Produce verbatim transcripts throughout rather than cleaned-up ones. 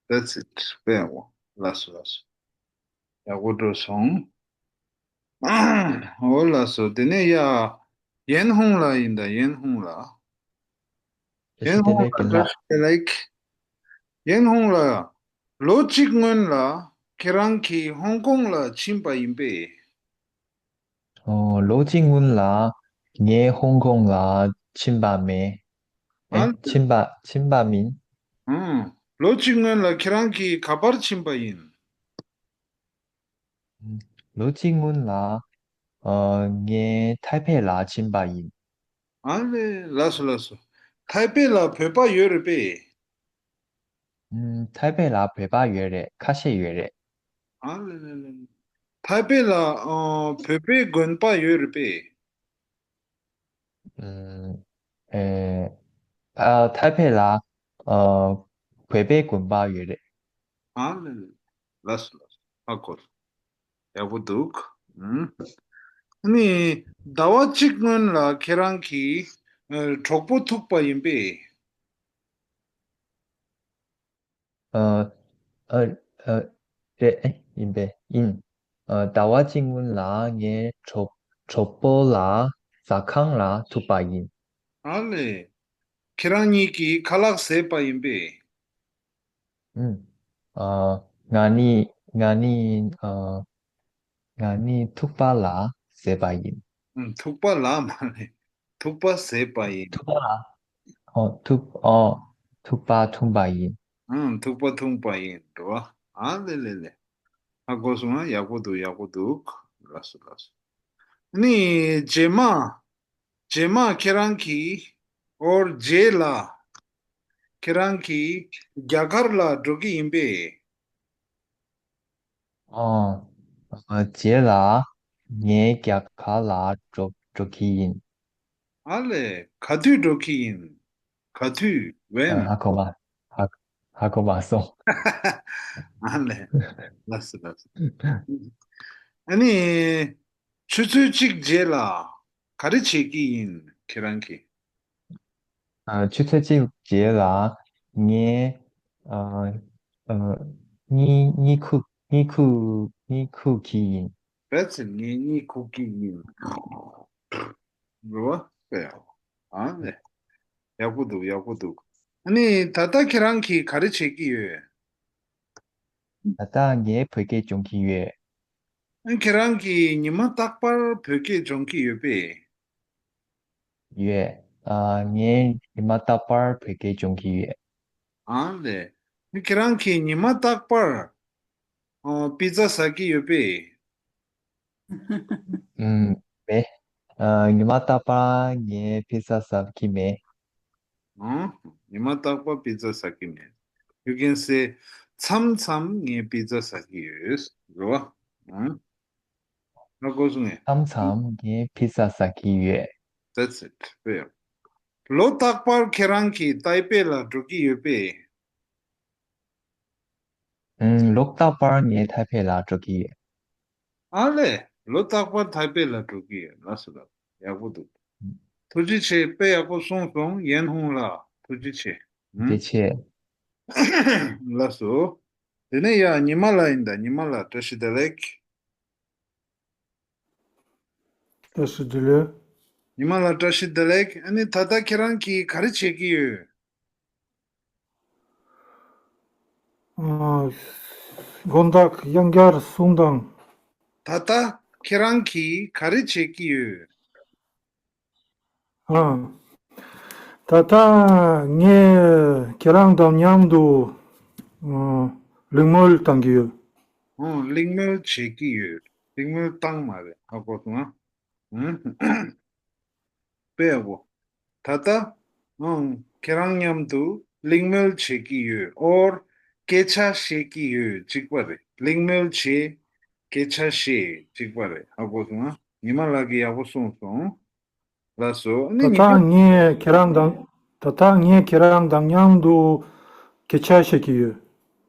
That's it. དཔེ་ཡག་པོ། ལགས་སོ་ལགས་སོ། ཡག་པོ་འགྲོ་སོང་། འོ་ལགས་སོ། དེ་ནས་ཡ། ཡན་ཧུང་ལ་ཡིན་ད། ཡན་ཧུང་ལ། ཡན་ཧུང་ལ་བཀྲ་ཤིས་བདེ་ལེགས། ཡན་ཧུང་ལ། ལོ་གཅིག་སྔོན་ལ་ཁྱེད་རང་གིས་ཧོང་ཀོང་ལ་ཕྱིན་པ་ཡིན་པས། ཨོ། ལོ་གཅིག་སྔོན་ལ་ངས་ཧོང་ཀོང་ལ་ཕྱིན་པ་མེད། ཨེ། ཨ། ཕྱིན་པ་ཕྱིན་པ་མིན། ཨང་། ལོ་གཅིག་སྔོན་ལ་ཁྱེད་རང་གིས་ག་པར་ཕྱིན་པ་ཡིན། ལོ་གཅིག་སྔོན་ལ། ཨ། ངས་ཐའེ་པེ་ལ་ཕྱིན་པ་ཡིན། ཨ་ལེ། ལགས་སོ་ལགས་སོ། ཐའེ་པེ་ལ་བོད་པ་ཡོད་རེད་པས། ཨུམ། ཐའེ་པེ་ལ་བོད་པ་ཡོད་རེད། ཁ་ཤས་ཡོད་རེད། ཨ་ལེ་ལེ་ལེ། ཐའེ་པེ་ལ། ཨ། བོད་པའི་དགོན་པ་ཡོད་རེད་པས། ཨུམ། ཨེ། ཨ། ཐའེ་པེ་ལ། ཨ། བོད་པའི་དགོན་པ་ཡོད་རེད། ཨ་ལེ་ལེ། ལགས་སོ་ལགས་སོ། ཧ་གོ། ཡག་པོ་འདུག། ཨུམ། ཨ་ནི། ཟླ་བ་གཅིག་སྔོན་ལ་ཁྱེད་རང་གིས། ཨ། གྲོགས་པོ་ཐུག་པ་ཡིན་པས། ཨ། ཨ། ཨ། རེད། ཨེ། ཡིན་པས། ཡིན། ཨ། ཟླ་བ་གཅིག་སྔོན་ལ་ངའི་གྲོགས་གྲོགས་པོ་ལ་ཟ་ཁང་ལ་ཐུག་པ་ཡིན། ཨ་ལེ། ཁྱེད་རང་གཉིས་ཀྱིས་ཁ་ལག་བཟས་པ་ཡིན་པས། ཨུམ། ཨ། ང་གཉིས་ང་གཉིས། ཨ། ང་གཉིས་ཐུག་པ་ལ་བཟས་པ་ཡིན། ཨུམ། ཐུག་པ་ལ་མ་རེད། ཐུག་པ་བཟས་པ་ཡིན། ཐུག་པ་ལ། ཨོ། ཐུག་ཨོ། ཐུག་པ་འཐུང་པ་ཡིན། ཨུམ། ཐུག་པ་འཐུང་པ་ཡིན་འགྲོ། ཨ་ལེ་ལེ་ལེ། ཧ་གོ་སོང་ང་། ཡག་པོ་འདུག། ཡག་པོ་འདུག། ལགས་སོ་ལགས་སོ། ནི་རྗེས་མ། རྗེས་མ་ཁྱེད་རང་གིས། ཨོ། རྗེས་ལ། ཁྱེད་རང་གིས་རྒྱ་གར་ལ་འགྲོ་གི་ཡིན་པས། ཨོ། རྗེས་ལ་ངས་རྒྱ་གར་ལ་འགྲོ་འགྲོ་གི་ཡིན། ཨ་ལེ། ག་དུས་འགྲོ་གི་ཡིན། ག་དུས། When། ཧ་གོ་མ། ཧ་ཧ་གོ་མ་སོང་། ཨ་ལེ། ལགས་སོ་ལགས་སོ། ཨ་ནི། ཆུ་ཚོད་གཅིག་རྗེས་ལ་ག་རེ་བྱེད་ཀྱི་ཡིན་ཁྱེད་རང་གིས། ཨ། ཆུ་ཚོད་གཅིག་རྗེས་ལ་ངས། ཨ། ཨ། གཉིད་གཉིད་ཁུག་གཉིད་ཁུག་གཉིད་ཁུག་གི་ཡིན། བས་ཚེ་ངས་གཉིད་ཁུག་གི་ཡིན། རེད་བ། དཔེ་ཡག་པོ། ཨ་ལེ། ཡག་པོ་འདུག། ཡག་པོ་འདུག། ཨ་ནི་ད་ལྟ་ཁྱེད་རང་གིས་ག་རེ་བྱེད་ཀྱི་ཡོད། ད་ལྟ་ངས་བོད་སྐད་སྦྱོང་གི་ཡོད། ཨ། ཁྱེད་རང་གིས་ཉི་མ་རྟག་པར་བོད་སྐད་སྦྱོང་གི་ཡོད་པས། ཡོད། ཨ། ངས་ཉི་མ་རྟག་པར་བོད་སྐད་སྦྱོང་གི་ཡོད། ཨ་ལེ། ཁྱེད་རང་གིས་ཉི་མ་རྟག་པར། ཨ། པི་ཛ་ཟ་གི་ཡོད་པས། ཨུམ། མེད། ཨ། ཉི་མ་རྟག་པར་ངས་པི་ཛ་ཟ་གི་མེད། ཨང་། ཉི་མ་རྟག་པར་པི་ཛ་ཟ་གི་མེད། You can say མཚམས་མཚམས་ངས་པི་ཛ་ཟ་གི་ཡོད། རེད་བ། ཨང་། ཧ་གོ་སོང་ངས། མཚམས་མཚམས་ངས་པི་ཛ་ཟ་གི་ཡོད། That's it. དཔེ་ཡག། ལོ་རྟག་པར་ཁྱེད་རང་གིས་ཏའེ་པེ་ལ་འགྲོ་གི་ཡོད་པས། ཨུམ། ལོ་རྟག་པར་ངས་ཐའེ་པེ་ལ་འགྲོ་གི་ཡོད། ཨ་ལེ། ལོ་རྟག་པར་ཐའེ་པེ་ལ་འགྲོ་གི་ཡོད། ལགས་སོ་ལགས། ཡག་པོ་འདུག། ཐུགས་རྗེ་ཆེ། དཔེ་ཡག་པོ་གསུངས་སོང་། ཡན་ཧུང་ལགས། ཐུགས་རྗེ་ཆེ། ཐུགས་རྗེ་ཆེ། ལགས་སོ། དེ་ནས་ཡ་ཉི་མ་ལགས་ཡིན་ད། ཉི་མ་ལགས་བཀྲ་ཤིས་བདེ་ལེགས། བཀྲ་ཤིས་བདེ་ལེགས། ཉི་མ་ལགས་བཀྲ་ཤིས་བདེ་ལེགས། ཨ་ནི་ད་ལྟ་ཁྱེད་རང་གིས་ག་རེ་བྱེད་ཀྱི་ཡོད། ཨ། དགོང་དག་ཡང་བསྐྱར་གསུང་དང་། ད་ལྟ་ཁྱེད་རང་གིས་ག་རེ་བྱེད་ཀྱི་ཡོད། ཨ། ད་ལྟ་ངས་ཁྱེད་རང་དང་མཉམ་དུ། ཨ། གླེང་མོལ་གཏང་གི་ཡོད། ཨོ། གླེང་མོལ་བྱེད་ཀྱི་ཡོད། གླེང་མོལ་བཏང་མ་རེད། ཧ་གོ་སོང་ང་། ཨུམ། དཔེ་ཡག་པོ། ད་ལྟ། ཨང་། ཁྱེད་རང་མཉམ་དུ་གླེང་མོལ་བྱེད་ཀྱི་ཡོད། ཨོར། སྐད་ཆ་བཤད་ཀྱི་ཡོད། གཅིག་པ་རེད། གླེང་མོལ་བྱེད། སྐད་ཆ་བཤད། གཅིག་པ་རེད། ཧ་གོ་སོང་ང་། ཉི་མ་ལགས་ཀྱིས་ཡག་པོ་གསུངས་སོང་། ལགས་སོ། ཨ་ནི་ད་ལྟ་ཉི་མ། ངས་ཁྱེད་རང་དང་། ད་ལྟ་ངས་ཁྱེད་རང་དང་མཉམ་དུ་སྐད་ཆ་བཤད་ཀྱི་ཡོད།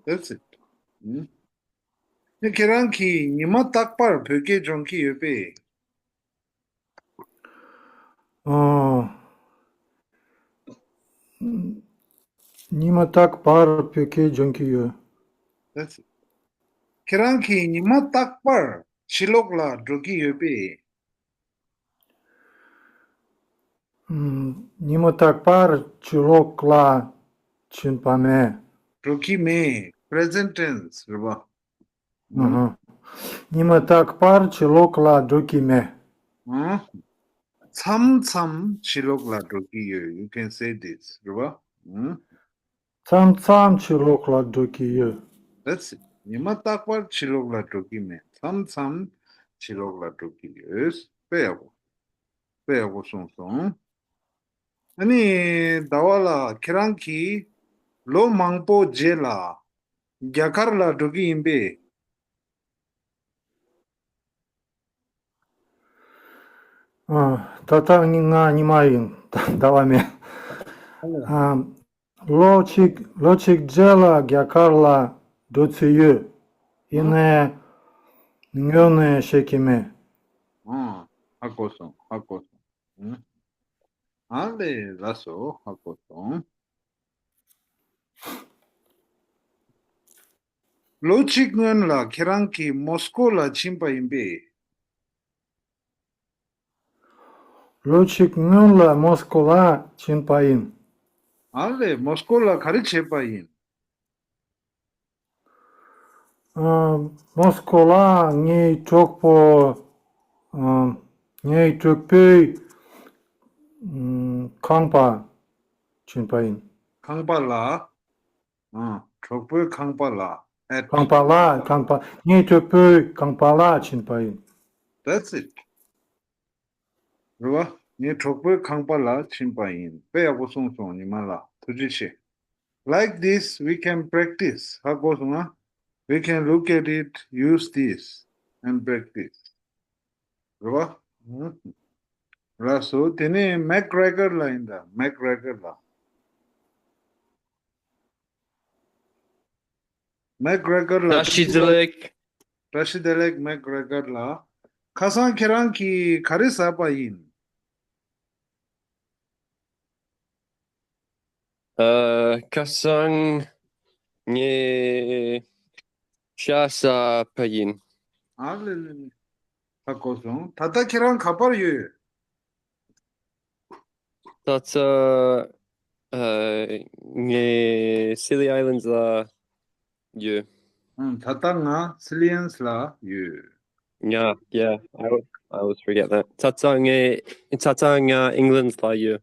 That's it. ཨུམ། ཨ་ནི་ཁྱེད་རང་གིས་ཉི་མ་རྟག་པར་བོད་སྐད་སྦྱོང་གི་ཡོད་པས། ཨོ། ཉི་མ་རྟག་པར་བོད་སྐད་སྦྱོང་གི་ཡོད། That's it. ཁྱེད་རང་གིས་ཉི་མ་རྟག་པར་ཕྱི་ལོགས་ལ་འགྲོ་གི་ཡོད་པས། ཉི་མ་རྟག་པར་ཕྱི་ལོགས་ལ་ཕྱིན་པ་མེད། འགྲོ་གི་མེད། Present tense རེད་པ། ཉི་མ་རྟག་པར་ཕྱི་ལོགས་ལ་འགྲོ་གི་མེད། མཚམས་མཚམས་ཕྱི་ལོགས་ལ་འགྲོ་གི་ཡོད། You can say this རེད་པ། མཚམས་མཚམས་ཕྱི་ལོགས་ལ་འགྲོ་གི་ཡོད། That's it. ཉི་མ་རྟག་པར་ཕྱི་ལོགས་ལ་འགྲོ་གི་མེད། མཚམས་མཚམས་ཕྱི་ལོགས་ལ་འགྲོ་གི་ཡོད། དཔེ་ཡག་པོ། དཔེ་ཡག་པོ་གསུངས་སོང་། ཨ་ནི་ཟླ་བ་ལགས། ཁྱེད་རང་གིས་ལོ་མང་པོ་རྗེས་ལ་རྒྱ་གར་ལ་འགྲོ་གི་ཡིན་པས། ད་ལྟ་ང་ཉི་མ་ཡིན། ཟླ་བ་མེད། ལོ་གཅིག་ལོ་གཅིག་རྗེས་ལ་རྒྱ་གར་ལ་འགྲོ་རྩིས་ཡོད། ཡིན་ནའི་སྔོན་ནས་ཤེས་ཀྱི་མེད། ཧ་གོ་སོང་། ཧ་གོ་སོང་། ཨ་ལས། ལགས་སོ། ཧ་གོ་སོང་། ལོ་གཅིག་སྔོན་ལ་ཁྱེད་རང་གིས་མོ་སྐོ་ལ་ཕྱིན་པ་ཡིན་པས། ལོ་གཅིག་སྔོན་ལ་མོ་སྐོ་ལ་ཕྱིན་པ་ཡིན། ཨ་ལས། མོ་སྐོ་ལ་ག་རེ་བྱས་པ་ཡིན། མོ་སྐོ་ལ་ངའི་གྲོགས་པོ། ངའི་གྲོགས་པོའི་ཁང་པར་ཕྱིན་པ་ཡིན། ཁང་པ་ལ། གྲོགས་པོའི་ཁང་པ་ལ། ཁང་པ་ལ། ཁང་པ། ངའི་གྲོགས་པོའི་ཁང་པ་ལ་ཕྱིན་པ་ཡིན། That's it. རེད་པ། ངའི་གྲོགས་པོའི་ཁང་པ་ལ་ཕྱིན་པ་ཡིན། དཔེ་ཡག་པོ་གསུངས་སོང་ཉི་མ་ལགས། ཐུགས་རྗེ་ཆེ། Like this, we can practice. ཧ་གོ་སོང་ང་། We can look at it, use this, and practice. རེད་པ། ལགས་སོ། དེ་ནས་མེག་རེ་ཀར་ལགས་ཡིན་ད། མེག་རེ་ཀར་ལགས། མེག་རེ་ཀར་ལགས། བཀྲ་ཤིས་བདེ་ལེགས། བཀྲ་ཤིས་བདེ་ལེགས། མེག་རེ་ཀར་ལགས། ཁ་སང་ཁྱེད་རང་གིས་ག་རེ་ཟ་བ་ཡིན། ཨ། ཁ་སང་ངས་ཤ་ཟ་བ་ཡིན། ཨ་ལེ་ལེ་ལེ། ཧ་གོ་སོང་། ད་ལྟ་ཁྱེད་རང་ག་པར་ཡོད། ད་ལྟ། ཨ། ངས་Scilly Islands ལ་ཡོད། ཨང་། ད་ལྟ་ང་Scilly Islands ལ་ཡོད། Yeah, yeah, I was, I always forget that. ད་ལྟ་ངས། ད་ལྟ་ང་England ལ་ཡོད།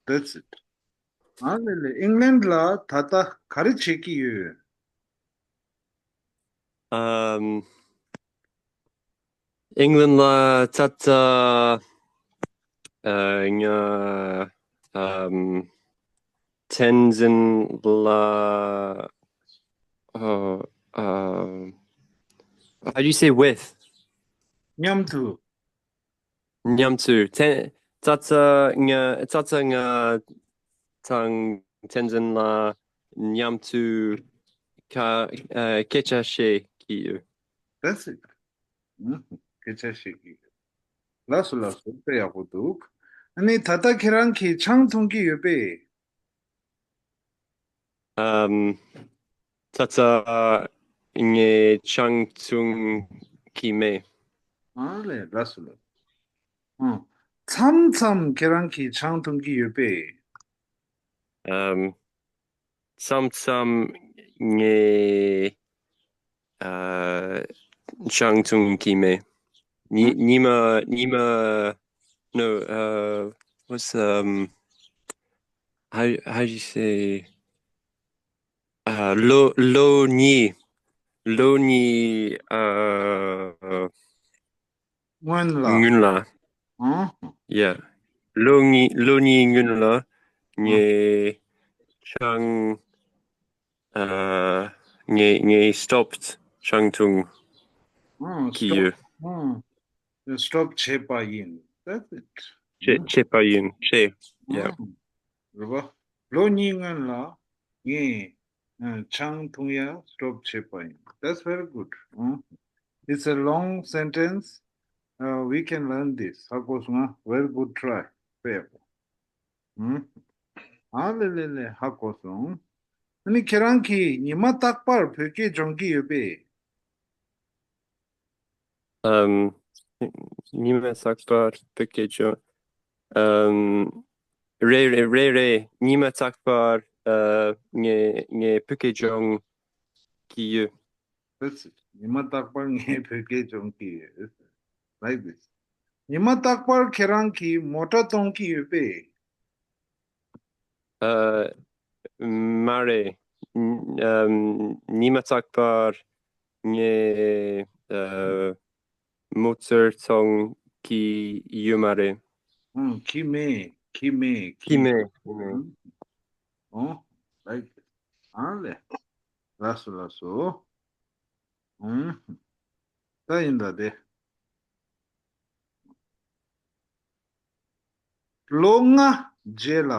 That's it. ཨ་ལེ་ལེ། England ལ་ད་ལྟ་ག་རེ་བྱེད་ཀྱི་ཡོད། ཨམ། England ལ་ད་ལྟ། ཨ། ང་། ཨམ། Tenzin ལ། ཨ། ཨ། How do you say with? མཉམ་དུ། མཉམ་དུ། ཏན། ཙ་ཙ་ང་། ཙ་ཙ་ང་དང་ཏན་ཏན་ལ་མཉམ་དུ་ཁ། ཨ། སྐད་ཆ་བཤད་ཀྱི་ཡོད། That's it. ཨུ་ཧུ། སྐད་ཆ་བཤད་ཀྱི་ཡོད། ལགས་སོ་ལགས་སོ། དཔེ་ཡག་པོ་འདུག་ཨ་ནི་ད་ལྟ་ཁྱེད་རང་གིས་ཆང་འཐུང་གི་ཡོད་པས། ཨམ། ཙ་ཙ་ངས་ཆང་འཐུང་གི་མེད། ཨ་ལས། ལགས་སོ་ལགས། ཨང་། མཚམས་མཚམས་ཁྱེད་རང་གིས་ཆང་འཐུང་གི་ཡོད་པས། ཨམ། མཚམས་མཚམས་ངས། ཨ། ཆང་འཐུང་གི་མེད། ཉི། ཉི་མ། ཉི་མ། No, uh, what's, um, how, how do you say? Uh, ལོ། ལོ་གཉིས། ལོ་གཉིས། ཨ། སྔོན་ལ། སྔོན་ལ། ཨང་། Yeah. ལོ་གཉིས། ལོ་གཉིས་སྔོན་ལ་ངས་ཆང་། ཨ། ངས། ངས་stopped ཆང་འཐུང་གི་ཡོད། ཨང་། Stop བྱས་པ་ཡིན། That's it. བྱས། བྱས་པ་ཡིན། བྱས། Yeah. ཨང་། རེད་པ། ལོ་གཉིས་སྔོན་ལ་ངས། ཨ། ཆང་འཐུང་ཡ་stop བྱས་པ་ཡིན། That's very good. ཨང་། It's a long sentence. Uh, we can learn this. ཧ་གོ་སོང་ང་། Very good try. དཔེ་ཡག་པོ། ཨང་། ཨ་ལེ་ལེ་ལེ། ཧ་གོ་སོང་། ཨ་ནི་ཁྱེད་རང་གིས་ཉི་མ་རྟག་པར་བོད་སྐད་སྦྱོང་གི་ཡོད་པས། ཨམ། ཉི་མ་རྟག་པར་བོད་སྐད་སྦྱོང་། ཨམ། རེད་རེད་རེད་རེད། ཉི་མ་རྟག་པར་ཨ། ངས་ངས་བོད་སྐད་སྦྱོང་གི་ཡོད། That's it. ཉི་མ་རྟག་པར་ངས་བོད་སྐད་སྦྱོང་གི་ཡོད། Like this. ཉི་མ་རྟག་པར་ཁྱེད་རང་གིས་མོ་ཊ་གཏོང་གི་ཡོད་པས། ཨ། མ་རེད། ཨམ། ཉི་མ་རྟག་པར་ངས་ཨ། མོ་ཊ་གཏོང་གི་ཡོད་མ་རེད། ཨང་། གི་མེད། གི་མེད། གི་མེད། གི་མེད། ཨང་། ཨོ། Like this. ཨང་ལེ། ལགས་སོ་ལགས་སོ། ཨང་། ད་ཡིན་ད་དེ། ལོ་ལྔ་རྗེས་ལ།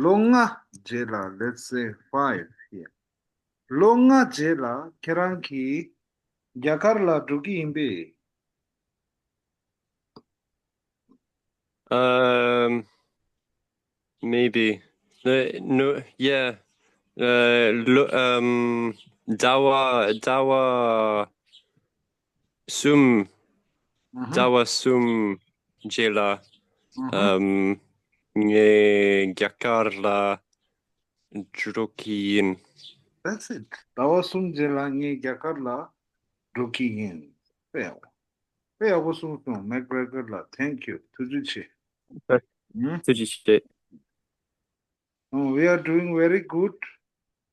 ལོ་ལྔ་རྗེས་ལ། Let's say five here. ལོ་ལྔ་རྗེས་ལ་ཁྱེད་རང་གིས་རྒྱ་གར་ལ་འགྲོ་གི་ཡིན་པས། Um, maybe. No, no, yeah. Uh, lo- um, ཟླ་བ་ཟླ་བ་གསུམ། ཨ་ཧ། ཟླ་བ་གསུམ་རྗེས་ལ། ཨ་ཧ། Um, ངས་རྒྱ་གར་ལ་འགྲོ་གི་ཡིན། That's it. ཟླ་བ་གསུམ་རྗེས་ལ་ངས་རྒྱ་གར་ལ་འགྲོ་གི་ཡིན། དཔེ་ཡག་པོ། དཔེ་ཡག་པོ་གསུངས་སོང་། མེག་རེ་གྷར་ལ། Thank you. ཐུགས་རྗེ་ཆེ། ཐུགས་རྗེ་ཆེ། Oh, we are doing very good.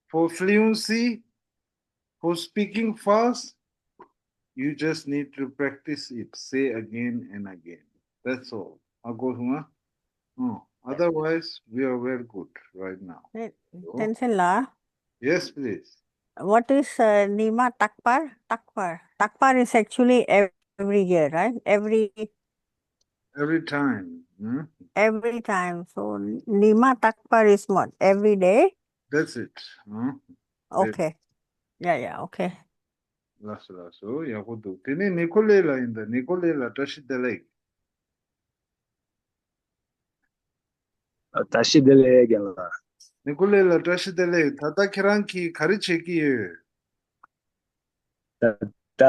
For fluency, for speaking fast, you just need to practice it. Say again and again. That's all. ཨ། གོ་སོང་ང་། Oh, otherwise, we are very good right now. ཏན་ཏན་ལགས། Yes, please. What is uh, ཉི་མ་རྟག་པར། རྟག་པར། རྟག་པར is actually every year, right? Every every time. Hmm? Every time. So ཉི་མ་རྟག་པར is what? Every day? That's it. Hmm? Okay. Yeah, yeah, okay. ལགས་སོ་ལགས་སོ། ཡག་པོ་འདུག་དེ་ནས་ནི་ཀོ་ལེ་ལགས་ཡིན་ད། ནི་ཀོ་ལེ་ལགས་བཀྲ་ཤིས་བདེ་ལེགས། བཀྲ་ཤིས་བདེ་ལེགས་རྒན་ལགས། ནི་ཀོ་ལེ་ལགས་བཀྲ་ཤིས་བདེ་ལེགས། ད་ལྟ་ཁྱེད་རང་གིས་ག་རེ་བྱེད་ཀྱི་ཡོད། ད་ལྟ་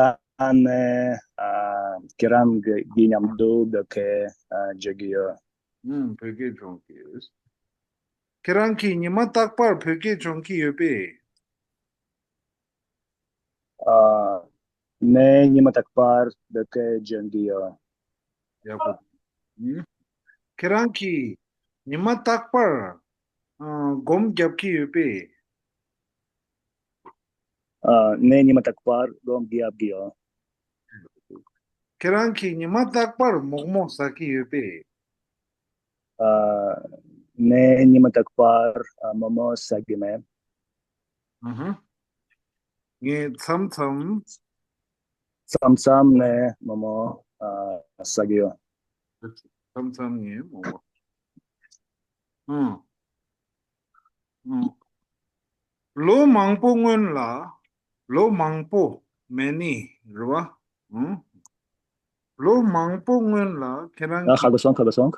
ནས་ཨ། ཁྱེད་རང་གི་མཉམ་དུ་བོད་སྐད་ཨ། བརྗོད་ཀྱི་ཡོད། ཨུམ། བོད་སྐད་སྦྱོང་གི་ཡོད། ཁྱེད་རང་གིས་ཉི་མ་རྟག་པར་བོད་སྐད་སྦྱོང་གི་ཡོད་པས། ཨ། ངས་ཉི་མ་རྟག་པར་བོད་སྐད་སྦྱོང་གི་ཡོད། ཡག་པོ། ཨུམ། ཁྱེད་རང་གིས་ཉི་མ་རྟག་པར་ཨ། སྒོམ་རྒྱབ་ཀྱི་ཡོད་པས། ཨ། ངས་ཉི་མ་རྟག་པར་སྒོམ་རྒྱབ་ཀྱི་ཡོད། ཁྱེད་རང་གིས་ཉི་མ་རྟག་པར་མོག་མོག་ཟ་གི་ཡོད་པས། ཨ། ངས་ཉི་མ་རྟག་པར་ཨ། མོག་མོག་ཟ་གི་མེད། ཨ་ཧ། ངས་མཚམས་མཚམས། མཚམས་མཚམས་ངས་མོག་མོག་ཨ། ཟ་གི་ཡོད། མཚམས་མཚམས་ངས་མོག་མོག་ཨང་། ཨང་། ལོ་མང་པོ་སྔོན་ལ། ལོ་མང་པོ། Many རེད་བ། ཨང་། ལོ་མང་པོ་སྔོན་ལ་ཁྱེད་རང་ཨ། གིས། ཧ་གོ་སོང་། ཧ་གོ་སོང་།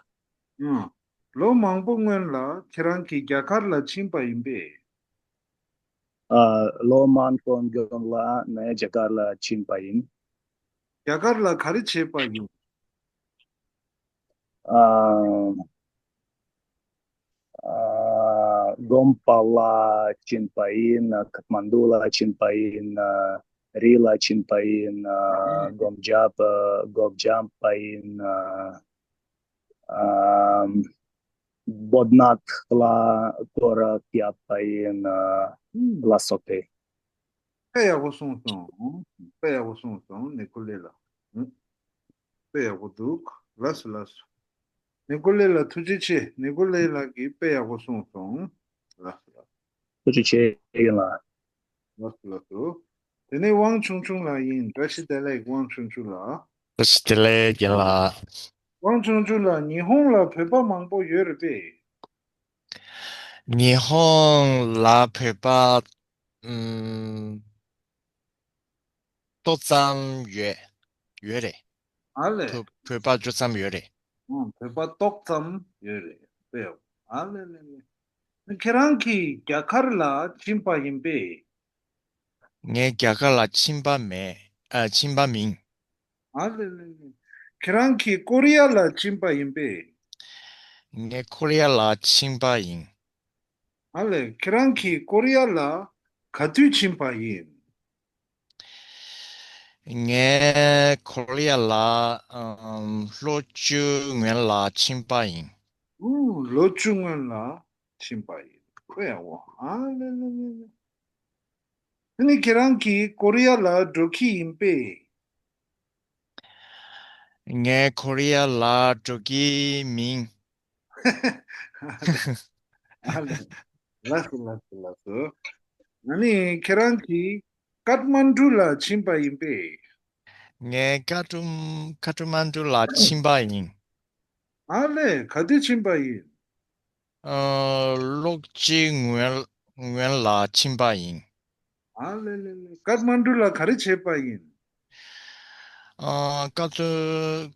ཨང་། ལོ་མང་པོ་སྔོན་ལ་ཁྱེད་རང་གིས་རྒྱ་གར་ལ་ཕྱིན་པ་ཡིན་པས། ཨ། ལོ་མང་པོ་སྔོན་ལ་ངས་རྒྱ་གར་ལ་ཕྱིན་པ་ཡིན། རྒྱ་གར་ལ་ག་རེ་བྱས་པ་ཡིན། ཨ། ཨ། དགོན་པ་ལ་ཕྱིན་པ་ཡིན། ཁ་ཐ་མན་ཌུ་ལ་ཕྱིན་པ་ཡིན། རི་ལ་ཕྱིན་པ་ཡིན། སྒོམ་རྒྱབ། སྒོམ་རྒྱབ་པ་ཡིན། ཨ། བོ་ཏི་ནཱཐ་ལ་སྐོར་ར་བརྒྱབ་པ་ཡིན་ལ་སོགས་ཏེ། དཔེ་ཡག་པོ་གསུངས་སོང་། དཔེ་ཡག་པོ་གསུངས་སོང་། ནི་ཀོ་ལེ་ལགས། དཔེ་ཡག་པོ་འདུག་ལགས་སོ་ལགས་སོ། ནི་ཀོ་ལེ་ལགས་ཐུགས་རྗེ་ཆེ། ནི་ཀོ་ལེ་ལགས་ཀྱིས་དཔེ་ཡག་པོ་གསུངས་སོང་། ལགས་སོ་ལགས། ཐུགས་རྗེ་ཆེ་ཡིན་ལགས། ལགས་སོ་ལགས་སོ། དེ་ནས་དབང་ཆུང་ཆུང་ལགས་ཡིན། བཀྲ་ཤིས་བདེ་ལེགས། དབང་ཆུང་ཆུང་ལགས། བཀྲ་ཤིས་བདེ་ལེགས་རྒན་ལགས། དབང་ཆུང་ཆུང་ལགས། ཉི་ཧོང་ལ་བོད་པ་མང་པོ་ཡོད་རེད་པས། ཉི་ཧོང་ལ་བོད་པ་ཨམ། ཏོག་ཙམ་ཡོད། ཡོད་རེད། ཨ་ལས། བོད་བོད་པ་ཏོག་ཙམ་ཡོད་རེད། ཨང་། བོད་པ་ཏོག་ཙམ་ཡོད་རེད་པས། ཨ་ལས་ལས་ལས། ཁྱེད་རང་གིས་རྒྱ་གར་ལ་ཕྱིན་པ་ཡིན་པས། ངས་རྒྱ་གར་ལ་ཕྱིན་པ་མེད། ཨ། ཕྱིན་པ་མིན། ཨ་ལེ་ལེ་ལེ། ཁྱེད་རང་གིས་ཀོ་རི་ཡ་ལ་ཕྱིན་པ་ཡིན་པས། ངས་ཀོ་རི་ཡ་ལ་ཕྱིན་པ་ཡིན། ཨ་ལེ། ཁྱེད་རང་གིས་ཀོ་རི་ཡ་ལ་ག་དུས་ཕྱིན་པ་ཡིན། ངས་ཀོ་རི་ཡ་ལ་ཨམ། ལོ་བཅུ་སྔོན་ལ་ཕྱིན་པ་ཡིན། ཨུ། ལོ་བཅུ་སྔོན་ལ་ཕྱིན་པ་ཡིན། ཁོ་ཡ་འོ། ཨ་ལེ་ལེ་ལེ་ལེ། ཨ་ནི་ཁྱེད་རང་གིས་ཀོ་རི་ཡ་ལ་འགྲོ་གི་ཡིན་པས། ངས་ཀོ་རི་ཡ་ལ་འགྲོ་གི་མིན། ཨ་ལེ། ལགས་སོ་ལགས་སོ་ལགས་སོ། ཨ་ནི་ཁྱེད་རང་གིས་ཀཏ་མན་ཌུ་ལ་ཕྱིན་པ་ཡིན་པས། ངས་ཀ་ཏུ་ཀ་ཏུ་མན་ཌུ་ལ་ཕྱིན་པ་ཡིན། ཨ་ལེ། ག་དུས་ཕྱིན་པ་ཡིན། ཨ། ལོ་གཅིག་སྔོན་སྔོན་ལ་ཕྱིན་པ་ཡིན། ཨ་ལེ་ལེ་ལེ། ཀཏ་མན་ཌུ་ལ་ག་རེ་བྱས་པ་ཡིན། ཨ། ཀ་ཏུ་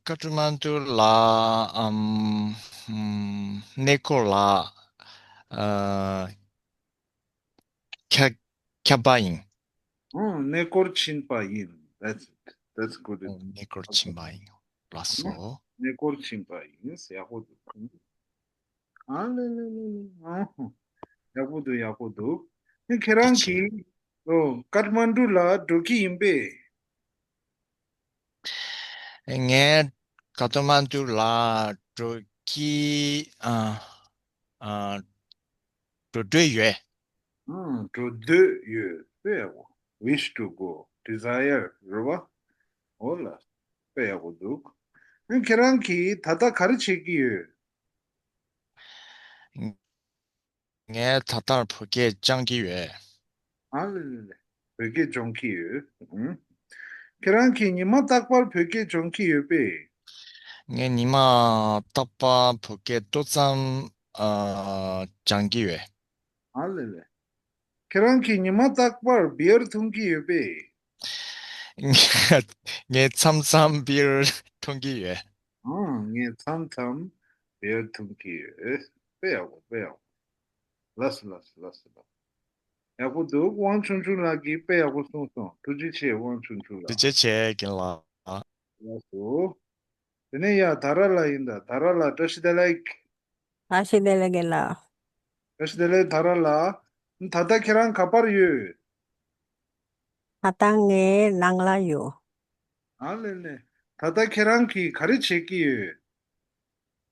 ཀ་ཏུ་མན་ཌུ་ལ་ཨམ། ཨམ། གནས་སྐོར་ལ་ཨ། ཁྱབ་ཁྱབ་པ་ཡིན། ཨ། གནས་སྐོར་ཕྱིན་པ་ཡིན། That's it. That's good. ཨ། གནས་སྐོར་ཕྱིན་པ་ཡིན། ལགས་སོ། གནས་སྐོར་ཕྱིན་པ་ཡིན། ཡག་པོ་འདུག་ཨ་ལེ་ལེ་ལེ་ལེ། ཨ་ཧོ། ཡག་པོ་འདུག་ཡག་པོ་འདུག་ཨ། ཁྱེད་རང་གིས། ཨོ། ཀཏ་མན་ཌུ་ལ་འགྲོ་གི་ཡིན་པས། ངས་ཀཏ་མན་ཌུ་ལ་འགྲོ་གི། ཨ། ཨ། འགྲོ་འདོད་ཡོད། ཨང་། འགྲོ་འདོད་ཡོད། དཔེ་ཡག་པོ། Wish to go, desire རེད་བ། འོ་ལ། དཔེ་ཡག་པོ་འདུག་ཨ། ཁྱེད་རང་གིས་ད་ལྟ་ག་རེ་བྱེད་ཀྱི་ཡོད། ངས་ད་ལྟར་བོད་སྐད་སྦྱང་གི་ཡོད། ཨ་ལེ་ལེ་ལེ། བོད་སྐད་སྦྱོང་གི་ཡོད། ཨུ། ཁྱེད་རང་གིས་ཉི་མ་རྟག་པར་བོད་སྐད་སྦྱོང་གི་ཡོད་པས། ངས་ཉི་མ་རྟག་པར་བོད་སྐད་ཏོག་ཙམ་ཨ། སྦྱང་གི་ཡོད། ཨ་ལེ་ལེ། ཁྱེད་རང་གིས་ཉི་མ་རྟག་པར་བི་ཡར་འཐུང་གི་ཡོད་པས། ངས་མཚམས་མཚམས་བི་ཡར་འཐུང་གི་ཡོད། ཨང་། ངས་མཚམས་མཚམས་བི་ཡར་འཐུང་གི་ཡོད། དཔེ་ཡག་པོ། དཔེ་ཡག་པོ། ལགས་སོ་ལགས་སོ་ལགས་སོ་ལགས། ཡག་པོ་འདུག་དབང་ཆུང་ཆུང་ལགས་ཀྱིས་དཔེ་ཡག་པོ་གསུངས་སོང་། ཐུགས་རྗེ་ཆེ། དབང་ཆུང་ཆུང་ལགས། ཐུགས་རྗེ་ཆེ་རྒན་ལགས། ལགས་སོ། དེ་ནས་ཡ་དྷ་ར་ལ་ཡིན་ད། དྷ་ར་ལ་བཀྲ་ཤིས་བདེ་ལེགས། བཀྲ་ཤིས་བདེ་ལེགས་རྒན་ལགས། བཀྲ་ཤིས་བདེ་ལེགས་དྷ་ར་ལ། ད་ལྟ་ཁྱེད་རང་ག་པར་ཡོད། ད་ལྟ་ངའི་ནང་ལ་ཡོད། ཨ་ལེ་ལེ། ད་ལྟ་ཁྱེད་རང་གིས་ག་རེ་བྱེད་ཀྱི་ཡོད།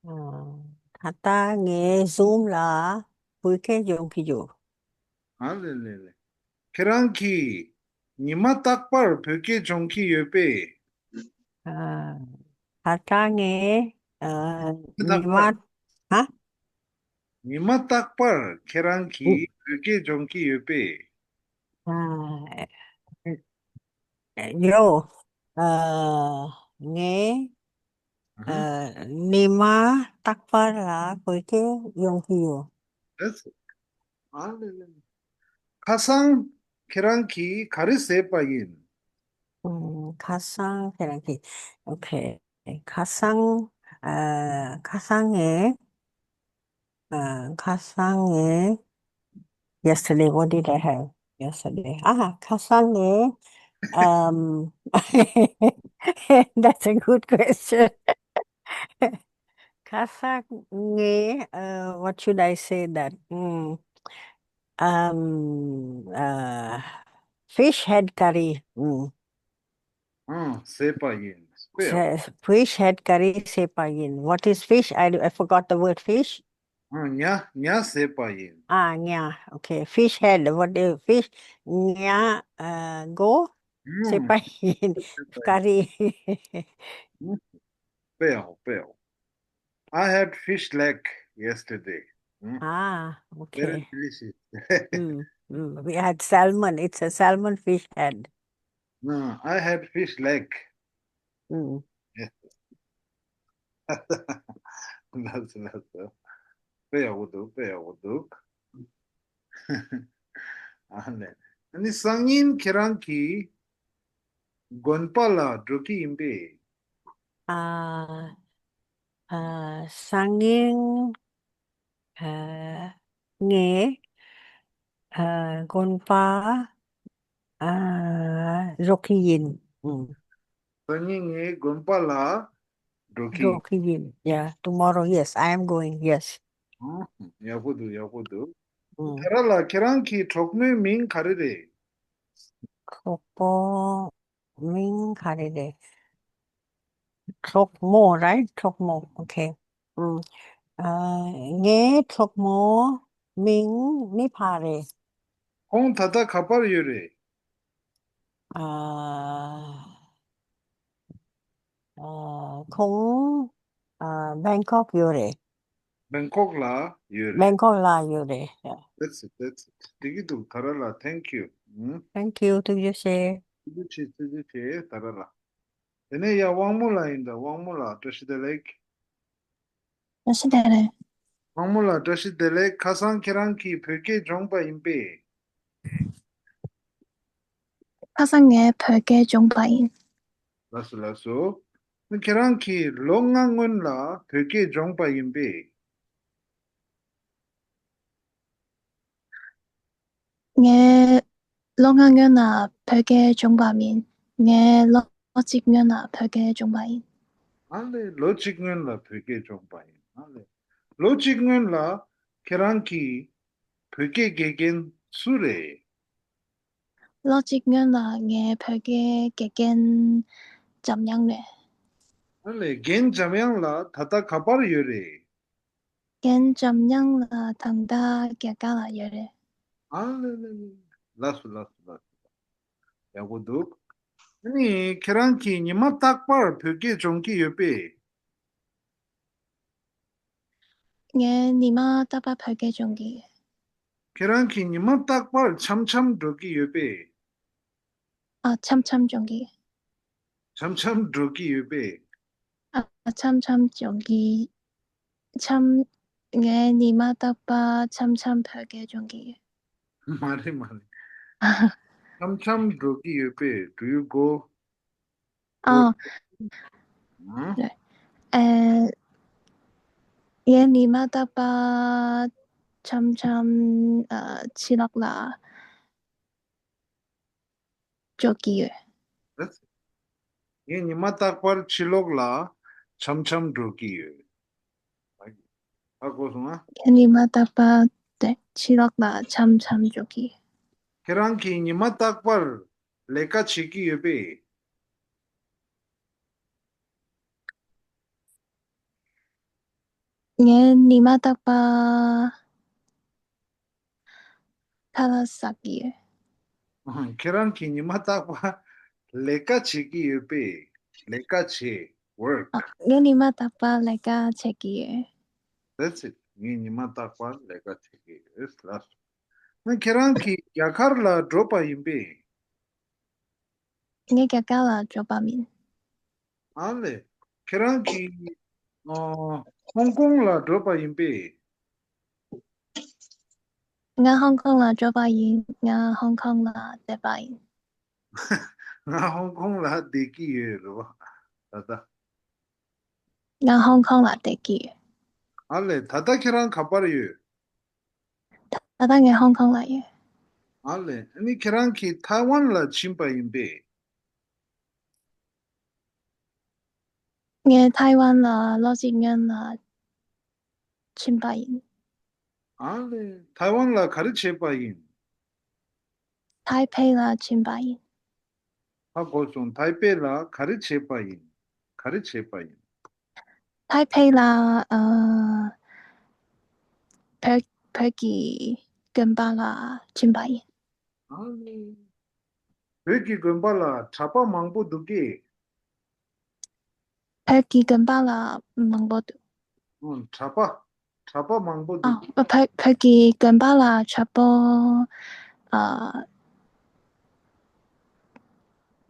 ཨ། ད་ལྟ་ངས་ཟུམ་ལ་བོད་སྐད་སྦྱོང་གི་ཡོད། ཨ་ལེ་ལེ་ལེ། ཁྱེད་རང་གིས་ཉི་མ་རྟག་པར་བོད་སྐད་སྦྱོང་གི་ཡོད་པས། ཨ། ད་ལྟ་ངས་ཨ། རྟག་ཉི་མ། པར། ཧ། ཉི་མ་རྟག་པར་ཁྱེད་རང་གིས་བོད་སྐད་སྦྱོང་གི་ཡོད་པས། ཨ། ཡོད། ཨ། ངས་ཨ། ཨ། ཉི་མ་རྟག་པར་ལ་བོད་སྐད་སྦྱོང་གི་ཡོད། ཨ་ལེ་ལེ། ཁ་སང་ཁྱེད་རང་གིས་ག་རེ་བཟས་པ་ཡིན། ཨུམ། ཁ་སང་ཁྱེད་རང་གིས། ཨོ་ཁེ། ཁ་སང་། ཨ། ཁ་སང་ངས། ཨ། ཁ་སང་ངས། Yesterday, what did I have yesterday? ཨ། ཁ་སང་ངས། ཨམ། That's a good question. ཁ་སང་ངས། ཨ། what should I say that? ཨམ། ཨམ། ཨ། fish head curry. ཨུམ། ཨང་། བཟས་པ་ཡིན། དཔེ་ཡག་པོ། Fish head curry བཟས་པ་ཡིན། What is fish? I, I forgot the word fish. ཨང་། ཉ། ཉ་བཟས་པ་ཡིན། ཨ། ཉ། Okay. Fish head. What is fish? ཉ། ཨ། མགོ་བཟས་ཨང་། པ་ཡིན། བཟས་པ་ཡིན། ཀ་རི། ཨང་། དཔེ་ཡག་པོ། དཔེ་ཡག་པོ། I had fish leg yesterday. ཨང་། Ah, very okay. Delicious. Mm, mm. We had salmon. It's a salmon fish head. No, I had fish leg. Mm. Yes. ལགས་སོ། ལགས་སོ། དཔེ་ཡག་པོ་འདུག་དཔེ་ཡག་པོ་འདུག་ཨ་ནི། ཨ་ནི་སང་ཉིན་ཁྱེད་རང་གིས་དགོན་པ་ལ་འགྲོ་གི་ཡིན་པས། ཨ། ཨ། སང་ཉིན། ཨ། ངས་ཨ་དགོན་པ་ཨ་འགྲོ་གི་ཡིན། ཨུམ། སང་ཉིན་ངའི་དགོན་པ་ལ་འགྲོ་གི་འགྲོ་གི་ཡིན། Yeah, tomorrow, yes, I am going, yes. ཨུམ། ཡག་པོ་འདུག་ཡག་པོ་འདུག་ཨུམ། དྷ་ར་ལགས། ཁྱེད་རང་གི་གྲོགས་མོའི་མིང་ག་རེ་རེད། གྲོགས་པོ་མིང་ག་རེ་རེད། གྲོགས་མོ། Right? གྲོགས་མོ། Okay. ཨུམ། ཨ་ངའི་གྲོགས་མོ་མིང་མི་ཕ་རེད། ཁོང་ད་ལྟ་ག་པར་ཡོད་རེད། ཨ་ཨ་ཁོང་ཨ་བེང་ཀོག་ཡོད་རེད། བེང་ཀོག་ལ་ཡོད་རེད། བེང་ཀོག་ལ་ཡོད་རེད། That's it, that's it. འགྲིག་གི་འདུག་དྷ་ར་ལགས། Thank you. ཨུམ། Thank you. ཐུགས་རྗེ་ཆེ། ཐུགས་རྗེ་ཆེ། ཐུགས་རྗེ་ཆེ། དྷ་ར་ལགས། དེ་ནས་ཡ་དབང་མོ་ལགས་ཡིན་ད། དབང་མོ་ལགས། བཀྲ་ཤིས་བདེ་ལེགས། བཀྲ་ཤིས་བདེ་ལེགས། དབང་མོ་ལགས། བཀྲ་ཤིས་བདེ་ལེགས། ཁ་སང་ཁྱེད་རང་གིས་བོད་སྐད་སྦྱོང་པ་ཡིན་པས། ཁ་སང་ངས་བོད་སྐད་སྦྱོང་པ་ཡིན། ལགས་སོ་ལགས་སོ། ཁྱེད་རང་གིས་ལོ་ལྔ་སྔོན་ལ་བོད་སྐད་སྦྱོང་པ་ཡིན་པས། ངས་ལོ་ལྔ་སྔོན་ལ་བོད་སྐད་སྦྱོང་པ་མིན། ངས་ལོ་གཅིག་སྔོན་ལ་བོད་སྐད་སྦྱོང་པ་ཡིན། ཨ་ལེ། ལོ་གཅིག་སྔོན་ལ་བོད་སྐད་སྦྱོང་པ་ཡིན། ཨ་ལེ། ལོ་གཅིག་སྔོན་ལ་ཁྱེད་རང་གི་བོད་སྐད་དགེ་རྒན་སུ་རེད། ལོ་གཅིག་སྔོན་ལ་ངའི་བོད་སྐད་དགེ་རྒན་འཇམ་དབྱངས་རེད། ཨ་ལེ། རྒན་འཇམ་དབྱངས་ལགས་ད་ལྟ་ག་པར་ཡོད་རེད། རྒན་འཇམ་དབྱངས་ལགས་ད་ལྟ་རྒྱ་གར་ལ་ཡོད་རེད། ཨ་ལེ་ལེ་ལེ། ལགས་སོ་ལགས་སོ་ལགས་སོ། ཡག་པོ་འདུག་ཨ་ནི་ཁྱེད་རང་གིས་ཉི་མ་རྟག་པར་བོད་སྐད་སྦྱོང་གི་ཡོད་པས། ངས་ཉི་མ་རྟག་པར་བོད་སྐད་སྦྱོང་གི་ཡོད། ཁྱེད་རང་གིས་ཉི་མ་རྟག་པར་འཆམ་འཆམ་འགྲོ་གི་ཡོད་པས། ཨ། འཆམ་འཆམ་སྦྱོང་གི། འཆམ་འཆམ་འགྲོ་གི་ཡོད་པས། ཨ། འཆམ་འཆམ་སྦྱོང་གི། འཆམ། ངས་ཉི་མ་རྟག་པར་འཆམ་འཆམ་བོད་སྐད་སྦྱོང་གི་ཡོད། མ་རེད་མ་རེད། འཆམ་འཆམ་འགྲོ་གི་ཡོད་པས། Do you go? ཨ། ཨ། ཨེ། ངས་ཉི་མ་རྟག་པར་འཆམ་འཆམ་ཨ་ཕྱི་ལོགས་ལ་འགྲོ་གི་ཡོད། ངས་ཉི་མ་རྟག་པར་ཕྱི་ལོགས་ལ་འཆམ་འཆམ་འགྲོ་གི་ཡོད། ཧ་གོ་སོང་ང་། ངས་ཉི་མ་རྟག་པར་དེ་ཕྱི་ལོགས་ལ་འཆམ་འཆམ་འགྲོ་གི་ཡོད། ཁྱེད་རང་གིས་ཉི་མ་རྟག་པར་ལས་ཀ་བྱེད་ཀྱི་ཡོད་པས། ངས་ཉི་མ་རྟག་པར་ཁ་ལག་ཟ་གི་ཡོད། ཁྱེད་རང་གིས་ཉི་མ་རྟག་པར་ལས་ཀ་བྱེད་ཀྱི་ཡོད་པས། ལས་ཀ་བྱེད། Work. ཨ། ངས་ཉི་མ་རྟག་པར་ལས་ཀ་བྱེད་ཀྱི་ཡོད། That's it. ངས་ཉི་མ་རྟག་པར་ལས་ཀ་བྱེད་ཀྱི་ཡོད། ལགས་སོ། ཁྱེད་རང་གིས་རྒྱ་གར་ལ་འགྲོ་བ་ཡིན་པས། ངས་རྒྱ་གར་ལ་འགྲོ་བ་མིན། ཨ་ལེ། ཁྱེད་རང་གིས་ཨ་ཧོང་ཀོང་ལ་འགྲོ་བ་ཡིན་པས། ང་ཧོང་ཀོང་ལ་འགྲོ་བ་ཡིན། ང་ཧོང་ཀོང་ལ་བསྡད་པ་ཡིན། ང་ཧོང་ཀོང་ལ་བསྡད་ཀྱི་ཡོད་རེད་བ། ད་ལྟ། ང་ཧོང་ཀོང་ལ་བསྡད་ཀྱི་ཡོད། ཨ་ལེ། ད་ལྟ་ཁྱེད་རང་ག་པར་ཡོད། ད་ལྟ་ངས་ཧོང་ཀོང་ལ་ཡོད། ཨ་ལེ། ཨ་ནི་ཁྱེད་རང་གིས་ཐའེ་ཝན་ལ་ཕྱིན་པ་ཡིན་པས། ངས་ཐའེ་ཝན་ལ་ལོ་གཅིག་སྔོན་ལ་ཕྱིན་པ་ཡིན། ཨ་ལེ། ཐའེ་ཝན་ལ་ག་རེ་བྱས་པ་ཡིན། ཐའེ་པེ་ལ་ཕྱིན་པ་ཡིན། ཧ་གོ་སོང་། ཐའེ་པེ་ལ་ག་རེ་བྱས་པ་ཡིན། ག་རེ་བྱས་པ་ཡིན། ཐའེ་པེ་ལ་ཨ་བོད་བོད་ཀྱི་དགོན་པ་ལ་ཕྱིན་པ་ཡིན། ཨ་ལེ། བོད་ཀྱི་དགོན་པ་ལ་གྲྭ་པ་མང་པོ་འདུག་གས། བོད་ཀྱི་དགོན་པ་ལ་མང་པོ་འདུག་ཨང་། གྲྭ་པ། གྲྭ་པ་མང་པོ་འདུག་ཨ། བོད་བོད་ཀྱི་དགོན་པ་ལ་གྲྭ་པ་ཨ་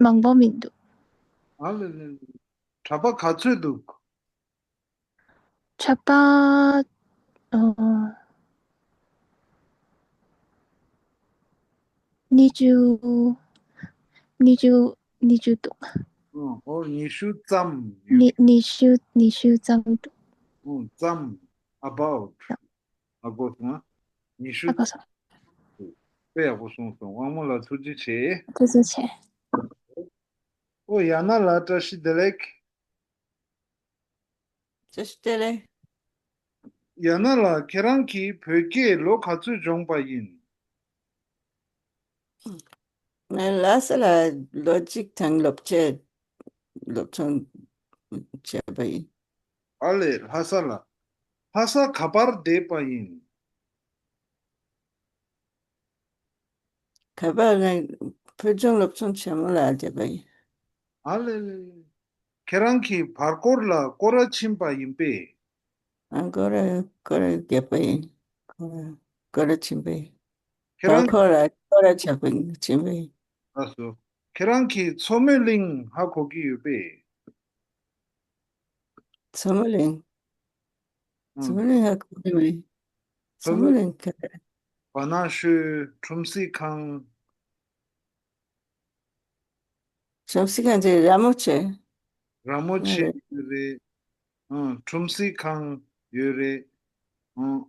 མང་པོ་མི་འདུག་ཨ་ལེ་ལེ་ལེ། གྲྭ་པ་ག་ཚོད་འདུག་གྲྭ་པ་ཨ་ཉི་ཤུ། ཉི་ཤུ། ཉི་ཤུ་འདུག་ཨོ། ཉི་ཤུ་ཙམ་ཡོད། ཉི་ཉི་ཤུ། ཉི་ཤུ་ཙམ་འདུག་ཨོ། ཙམ། About. ཨ་གོ་སོང་ང་། ཉི་ཤུ། ཨ་ཁ་སོ། དཔེ་ཡག་པོ་གསུངས་སོང་། དབང་མོ་ལགས་ཐུགས་རྗེ་ཆེ། ཐུགས་རྗེ་ཆེ། ཨོ་ཡ་ན་ལགས་བཀྲ་ཤིས་བདེ་ལེགས། བཀྲ་ཤིས་བདེ་ལེགས། ཡ་ན་ལགས་ཁྱེད་རང་གིས་བོད་སྐད་ལོ་ག་ཚོད་སྦྱོང་པ་ཡིན། ང་ལྷ་ས་ལ་ལོ་གཅིག་དང་ལོ་བརྒྱད་སློབ་སྦྱོང་བྱས་པ་ཡིན། ཨ་ལས་ལྷ་ས་ལ། ལྷ་ས་ག་པར་བསྡད་པ་ཡིན། ག་པར་ང་བོད་ལྗོངས་སློབ་ཆུང་ཆེན་མོ་ལ་བསྡད་པ་ཡིན། ཨ་ལས་ལས། ཁྱེད་རང་གིས་བར་སྐོར་ལ་སྐོར་ར་ཕྱིན་པ་ཡིན་པས། ཨ་སྐོར་ར་སྐོར་ར་བརྒྱབ་པ་ཡིན། སྐོར་ར་སྐོར་ར་ཕྱིན་པ་ཡིན། ཁྱེད་བར་རང་སྐོར་ལ་སྐོར་ར་བྱས་པ་ཡིན་ཕྱིན་པ་ཡིན། ལགས་སོ། ཁྱེད་རང་གིས་མཚོ་མོ་གླིང་ཧ་གོ་གི་ཡོད་པས། མཚོ་མོ་གླིང་། མཚོ་ཨང་། མོ་གླིང་ཧ་གོ་གི་མེད། མཚོ་མཚོ་མོ་མོ་གླིང་ག་རེ། བ་ནག་ཤོད་ཁྲོམ་གཟིགས་ཁང་། ཁྲོམ་གཟིགས་ཁང་དེ་ར་མོ་ཆེ། ར་མོ་ཆེ་ཡོད་རེད། ཨང་། ཁྲོམ་གཟིགས་ཁང་ཡོད་རེད། ཨང་།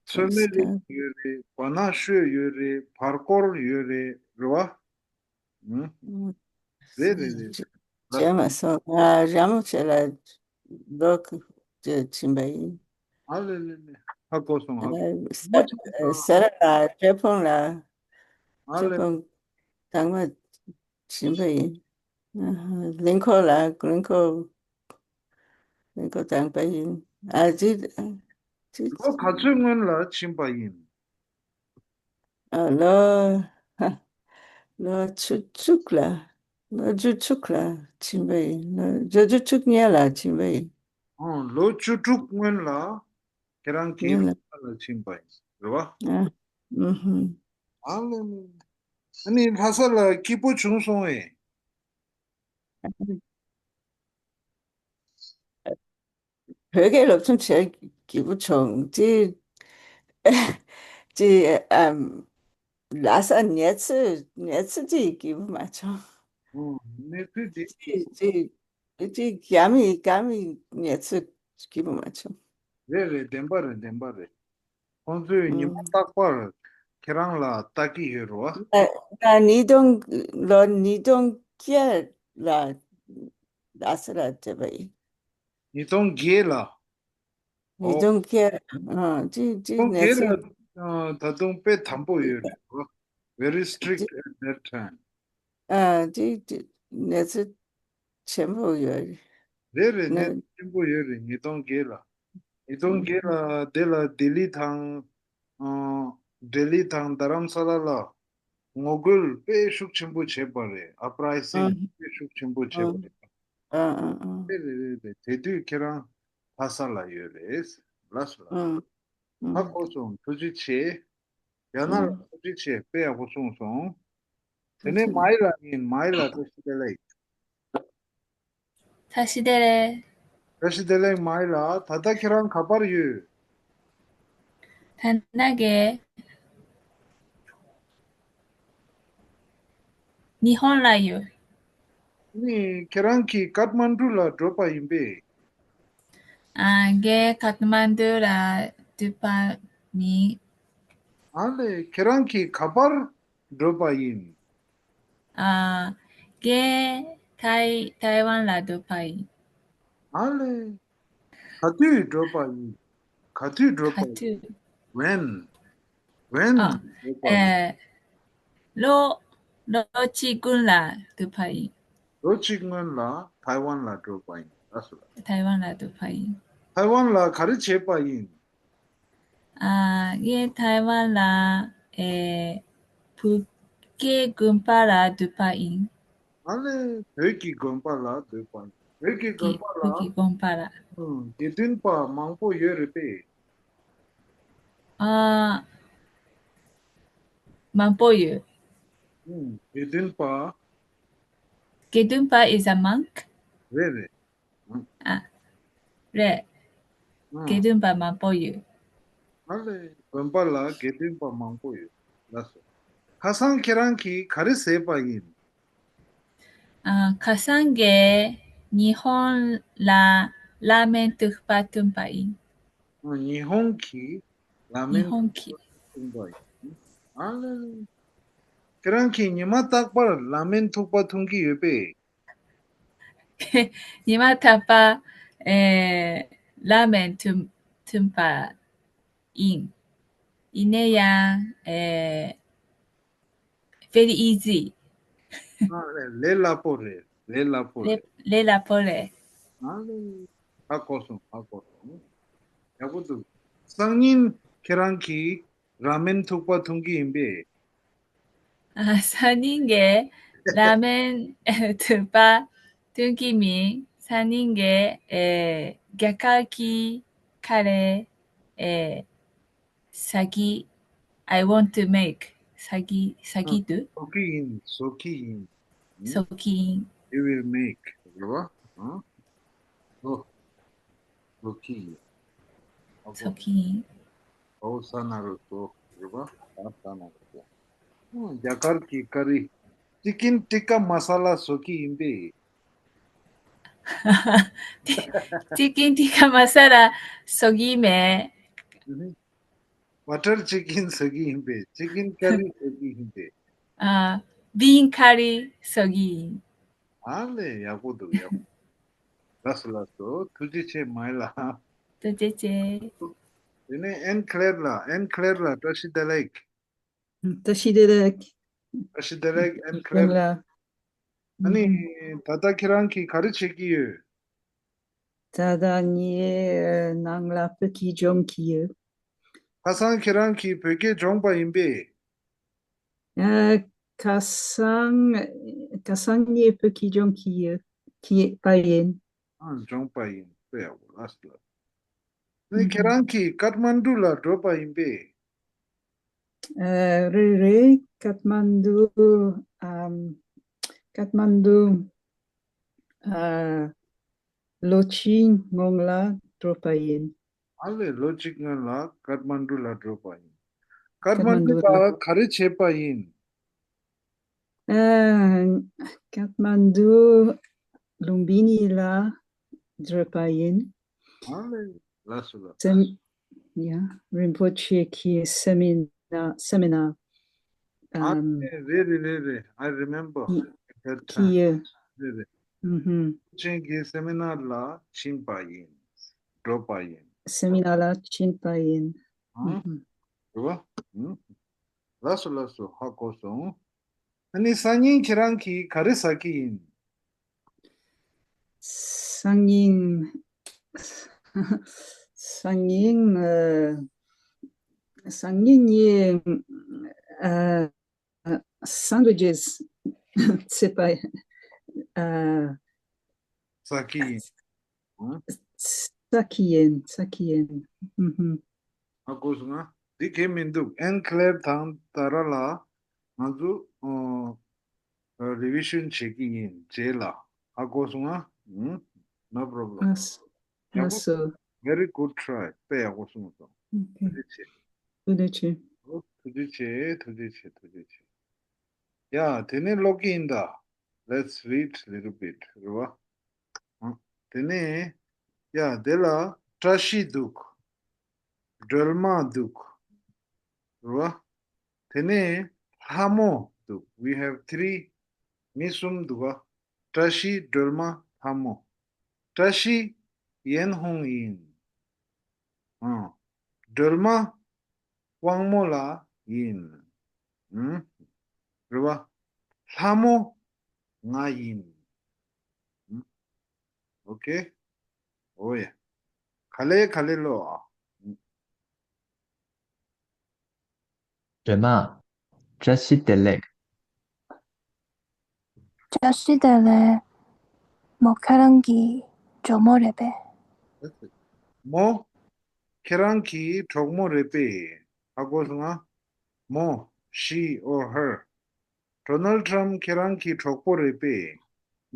མཚོ་མོ་གླིང་ཡོད་རེད། བ་ནག་ཤོད་ཡོད་རེད། བར་སྐོར་ཡོད་རེད། རེད་བ། ཨང་། རེད་རེད་རེད། བྱས་མ་སོང་། ང་ར་མོ་ཆེ་ལ་ལོ་ཅིག་ཕྱིན་པ་ཡིན། ཨ་ལེ་ལེ་ལེ། ཧ་གོ་སོང་། ཧ་གོ། ས་ར་ལ་འབྲས་སྤུངས་ལ། ཨ་ལེ། འབྲས་སྤུངས་དང་མ་ཕྱིན་པ་ཡིན། ཨ་ཧ། གླིང་ཁོག་ལ་གླིང་ཁོག་གླིང་ཁོག་དང་པ་ཡིན། ཨ་ཙི་ཙི། ལོ་ག་ཚོད་སྔོན་ལ་ཕྱིན་པ་ཡིན། ཨ་ལོ། ལོ་བཅུ་དྲུག་ལ། ལོ་བཅུ་དྲུག་ལ་ཕྱིན་པ་ཡིན། ལོ་བཅུ་དྲུག་སྔོན་ལ་ཕྱིན་པ་ཡིན། ཨོ། ལོ་བཅུ་དྲུག་སྔོན་ལ་ཁྱེད་རང་གིས་སྔོན་ལ་ལྷ་ས་ལ་ཕྱིན་པ་ཡིན། རེད་བ། ཨ། ཨུ་ཧུམ། ཨ་ལེ་ལེ། ཨ་ནི་ལྷ་ས་ལ་སྐྱིད་པོ་བྱུང་སོང་ངས། བོད་སྐད་སློབ་སྦྱོང་བྱེད་སྐྱིད་པོ་བྱུང་། ཅི། ཅི། ཨམ། ལྷ་ས་གནས་ཚུལ་གནས་ཚུལ་ཅིག་སྐྱིད་པོ་མ་བྱུང་། ཨོ། གནས་ཚུལ་དེ། ཅི་ཅི་ཅི་རྒྱ་མི་རྒྱ་མི་གནས་ཚུལ་སྐྱིད་པོ་མ་བྱུང་། རེད་རེད། བདེན་པ་རེད། བདེན་པ་རེད། ཁོང་ཚོས་ཉི་མ་ཨང་། རྟག་པར་ཁྱེད་རང་ལ་ལྟ་གི་ཡོད་རེད་བ། ང་ང་ཉིས་སྟོང་ལོ་ཉིས་སྟོང་བརྒྱད་ལ་ལྷ་ས་ལ་བསྡད་པ་ཡིན། ཉིས་སྟོང་བརྒྱད་ལ། ཉིས་ཨོ། སྟོང་བརྒྱད། ཨ་ཅི་ཅི་ཉིས་སྟོང་བརྒྱད་ལ། ཨ་ད་དུང་དཔེ་དམ་པོ་ཡོད་རེད་བ། Very ཅི་strict at that time. ཨ་ཅི་ཅི་གནས་ཚུལ་ཆེན་པོ་ཡོད་རེད། རེད་རེད། གནས་ཚུལ་ཆེན་པོ་ཡོད་རེད། ཉིས་སྟོང་བརྒྱད་ལ། ཉིས་སྟོང་བརྒྱད་ལ་དེ་ལ་ལྡི་ལི་དང་། ཨ་ལྡི་ལི་དང་རྡ་རམ་ས་ལ་ལ་ངོ་རྒོལ་དཔེ་ཤུགས་ཆེན་པོ་བྱས་པ་རེད། ཨ་པ་རའི་སིང་ཨ་དཔེ་ཤུགས་ཆེན་པོ་བྱས་པ་རེད། ཨ་ཨ་ཨ། རེད་རེད་རེད་རེད། དེ་དུས་ཁྱེད་རང་ལྷ་ས་ལ་ཡོད་རེད། ལགས་སོ་ལགས་སོ། ཨ་ཧ་གོ་སོང་། ཐུགས་རྗེ་ཆེ། ཡང་ན་ལ་ཐུགས་རྗེ་ཆེ། དཔེ་ཡག་པོ་གསུངས་སོང་། དེ་ནས་མ་ཡི་ལ་ཡིན། མ་ཡི་ལ་བཀྲ་ཤིས་བདེ་ལེགས། བཀྲ་ཤིས་བདེ་ལེགས། བཀྲ་ཤིས་བདེ་ལེགས། མ་ཡི་ལ་ད་ལྟ་ཁྱེད་རང་ག་པར་ཡོད། ད་ལྟ་གི་ཉི་ཧོང་ལ་ཡོད། ནི་ཁྱེད་རང་གིས་ཀཏ་མན་ཌུ་ལ་འགྲོ་པ་ཡིན་པས། ཨ་ངས་ཀཏ་མན་ཌུ་ལ་འགྲོ་པ་མིན། ཨ་ལས། ཁྱེད་རང་གིས་ག་པར་འགྲོ་པ་ཡིན། ཨ་ངས་ཐའི་ཐའི་ཝན་ལ་འགྲོ་པ་ཡིན། ཨ་ལས། ག་དུས་འགྲོ་པ་ཡིན། ག་དུས་འགྲོ་པ་ག་ཡིན། དུས། When? When? ཨ། འགྲོ་པ་ཡིན། ཨེ། ལོ་ལོ་གཅིག་སྔོན་ལ་འགྲོ་པ་ཡིན། ལོ་གཅིག་སྔོན་ལ་ཐའེ་ཝན་ལ་འགྲོ་པ་ཡིན། ལགས་སོ། ཐའེ་ཝན་ལ་འགྲོ་པ་ཡིན། ཐའེ་ཝན་ལ་ག་རེ་བྱས་པ་ཡིན། ཨ། ངས་ཐའེ་ཝན་ལ་ཨེ། བོད་ཀྱི་དགོན་པ་ལ་འགྲོ་པ་ཡིན། ཨ་ལས། བོད་ཀྱི་དགོན་པ་ལ་འགྲོ་པ་ཡིན། བོད་ཀྱི་དགོན་པ་ལ། བོད་ཀྱི་དགོན་པ་ལ། ཨང་། དགེ་འདུན་པ་མང་པོ་ཡོད་རེད་པས། ཨ། མང་པོ་ཡོད། ཨང་། དགེ་འདུན་པ། དགེ་འདུན་པ is a monk. རེད་རེད། ཨ། རེད། ཨང་། དགེ་འདུན་པ་མང་པོ་ཡོད། ཨ་ལས། དགོན་པ་ལ་དགེ་འདུན་པ་མང་པོ་ཡོད། ལགས་སོ། ཁ་སང་ཁྱེད་རང་གིས་ག་རེ་ཟས་པ་ཡིན། ཨ། ཁ་སང་གི་ཉི་ཧོང་ལ་ལ་མེན་བདུག་པ་འཐུང་པ་ཡིན། ཨ། ཉི་ཧོང་གི་ལ་མེན། ཉི་ཧོང་གི། འཐུང་པ་ཡིན། ཨ་ལེ་ལེ། ཁྱེད་རང་གིས་ཉི་མ་རྟག་པར་ལ་མེན་འཐུང་པ་འཐུང་གི་ཡོད་པས། ཉི་མ་རྟག་པར་ཨེ་ལ་མེན་འཐུང་འཐུང་པ་ཡིན། ཡིན་ན་ཡང་ཨེ་very easy། ཨ་ལེ་ལས་སླ་པོ་རེད། ལས་སླ་པོ་རེད། ལས་སླ་པོ་རེད། ཨ་ལེ། ཧ་གོ་སོང་། ཧ་གོ་སོང་། ཡག་པོ་འདུག་སང་ཉིན་ཁྱེད་རང་གིས་ར་མེན་འཐུང་པ་འཐུང་གི་ཡིན་པས། ཨ་སང་ཉིན་གྱི་ལ་མེན་འཐུང་པ་འཐུང་གི་མིན། སང་ཉིན་གྱི་ཨེ་རྒྱ་གར་གྱི་ཁ་རེ་ཨེ་ཟ་གི I want to make ཟ་གི་ཟ་གི་འདུག་བཟོ་གི་ཡིན། བཟོ་གི་ཡིན། བཟོ་གི་ཡིན། You will make རེད་བ། ཨ། བཟོ་བཟོ་གི་ཡིན། བཟོ་གི་ཡིན། ཨོ་ས་ན་རོ་བཟོ་རེད་བ། ཨ་ས་ན་རོ་བཟོ། ཨ། རྒྱ་གར་གྱི་ཀ་རི། ཅི་ཀིན་ཊི་ཀ་མ་ས་ལ་བཟོ་གི་ཡིན་པས། ཅི་ཀིན་ཊི་ཀ་མ་ས་ལ་བཟོ་གི་མེད། བ་ཊར་ཅི་ཀིན་བཟོ་གི་ཡིན་པས། ཅི་ཀིན་ཀ་རི་བཟོ་གི་ཡིན་པས། ཨ། བིན་ཀ་རི་བཟོ་གི་ཡིན། ཨ་ལེ། ཡག་པོ་འདུག་ཡག་པོ། ལགས་སོ་ལགས་སོ། ཐུགས་རྗེ་ཆེ་མའི་ལགས། ཐུགས་རྗེ་ཆེ། དེ་ནས་ཨན་ཁི་ལེར་ལགས། ཨན་ཁི་ལེར་ལགས། བཀྲ་ཤིས་བདེ་ལེགས། བཀྲ་ཤིས་བདེ་ལེགས། བཀྲ་ཤིས་བདེ་ལེགས་ཨན་ཁི་ལེར་ལགས། ཨ་ནི་ད་ལྟ་ཁྱེད་རང་གིས་ག་རེ་བྱེད་ཀྱི་ཡོད། ད་ལྟ་ངའི་ནང་ལ་བོད་སྐད་སྦྱོང་གི་ཡོད། ཁ་སང་ཁྱེད་རང་གིས་བོད་སྐད་སྦྱོང་པ་ཡིན་པས། ཨ། ཁ་སང་ཁ་སང་ངས་བོད་སྐད་སྦྱོང་གི་ཡོད། གི་པ་ཡིན། ཨ། སྦྱོང་པ་ཡིན། དཔེ་ཡག་པོ། ལགས་སོ་ལགས། ཨ་ནི་ཁྱེད་རང་གིས་ཀཏ་མན་ཌུ་ལ་འགྲོ་པ་ཡིན་པས། ཨ། རེད་རེད། ཀཏ་མན་ཌུ། ཨམ། ཀཏ་མན་ཌུ། ཨ། ལོ་གཅིག་སྔོན་ལ་འགྲོ་པ་ཡིན། ཨ་ལེ། ལོ་གཅིག་སྔོན་ལ་ཀཏ་མན་ཌུ་ལ་འགྲོ་པ་ཡིན། ཀཏ་མན་ཌུ་ལ་ག་རེ་བྱས་པ་ཡིན། ཨ། ཀཏ་མན་ཌུ་ལུམ་བི་ནི་ལ་འགྲོ་པ་ཡིན། ཨ་ལེ། ལགས་སོ་ལགས། སེམ། ཡ། རིན་པོ་ཆེ་གི་སེ་མི་ན་སེ་མི་ན། ཨ། རེད་རེད་རེད་རེད། I remember at that time. རེད་རེད། ཨུ་ཧུམ། ཆེན་གྱི་སེ་མི་ན་ལ་ཕྱིན་པ་ཡིན། འགྲོ་པ་ཡིན། སེ་མི་ན་ལ་ཕྱིན་པ་ཡིན། ཨང་། རེད་བ། ཨང་། ལགས་སོ་ལགས་སོ། ཧ་གོ་སོང་། ཨ་ནི་སང་ཉིན་ཁྱེད་རང་གིས་ག་རེ་ཟ་གི་ཡིན། སང་ཉིན། སང་ཉིན། ཨ། སང་ཉིན་ངས། ཨ། སན་ཌི་ཝི་ཆེས་བྱས་པ། ཨ། ཟ་གི་ཡིན། ཨང་། ཟ་གི་ཡིན། ཟ་གི་ཡིན། ཨུ་ཧུམ། ཧ་གོ་སོང་ང་། འདི་གལ་མི་འདུག་ཨན་ཁི་ལེར་དང་ཏཱ་ར་ལགས་ང་ཚོ་ཨ་རི་བི་ཤན་བྱེད་ཀྱི་ཡིན། རྗེས་ལ། ཧ་གོ་སོང་ང་། ཨུམ། No problem། ཨ་སོ། ཡག་པོ། ཨ་སོ། Very good try། དཔེ་ཡག་པོ་གསུངས་སོང་། ཨོ་ཁེ། ཐུགས་རྗེ་ཆེ། ཐུགས་རྗེ་ཆེ། ཨོ། ཐུགས་རྗེ་ཆེ། ཐུགས་རྗེ་ཆེ། ཐུགས་རྗེ་ཆེ། ཡ། དེ་ནས་ཀློག་གི་ཡིན་ད། Let's read little bit། རེད་བ། ཨ། དེ་ནས། ཡ། དེ་ལ་བཀྲ་ཤིས་འདུག་སྒྲོལ་མ་འདུག་རེད་བ། དེ་ནས་ལྷ་མོ་འདུག We have three། མི་གསུམ་འདུག་ག་བཀྲ་ཤིས། སྒྲོལ་མ། ལྷ་མོ། བཀྲ་ཤིས་ཡེན་ཧུང་ཡིན། ཨང་། སྒྲོལ་མ་དབང་མོ་ལགས་ཡིན། ཨུམ། རེད་བ། ལྷ་མོ་ང་ཡིན། ཨུམ། ཨོ་ཁེ། ཨོ་ཡ། ག་ལེ་ག་ལེ་ལོ། ཨ། སྒྲོལ་མ། བཀྲ་ཤིས་བདེ་ལེགས། བཀྲ་ཤིས་བདེ་ལེགས། མོ་ཁྱེད་རང་གི་གྲོགས་མོ་རེད་པས། མོ་ཁྱེད་རང་གི་གྲོགས་མོ་རེད་པས། ཧ་གོ་སོང་ང་། མོ། She or her། ཌོ་ནལ་ཊམ་ཁྱེད་རང་གི་གྲོགས་པོ་རེད་པས།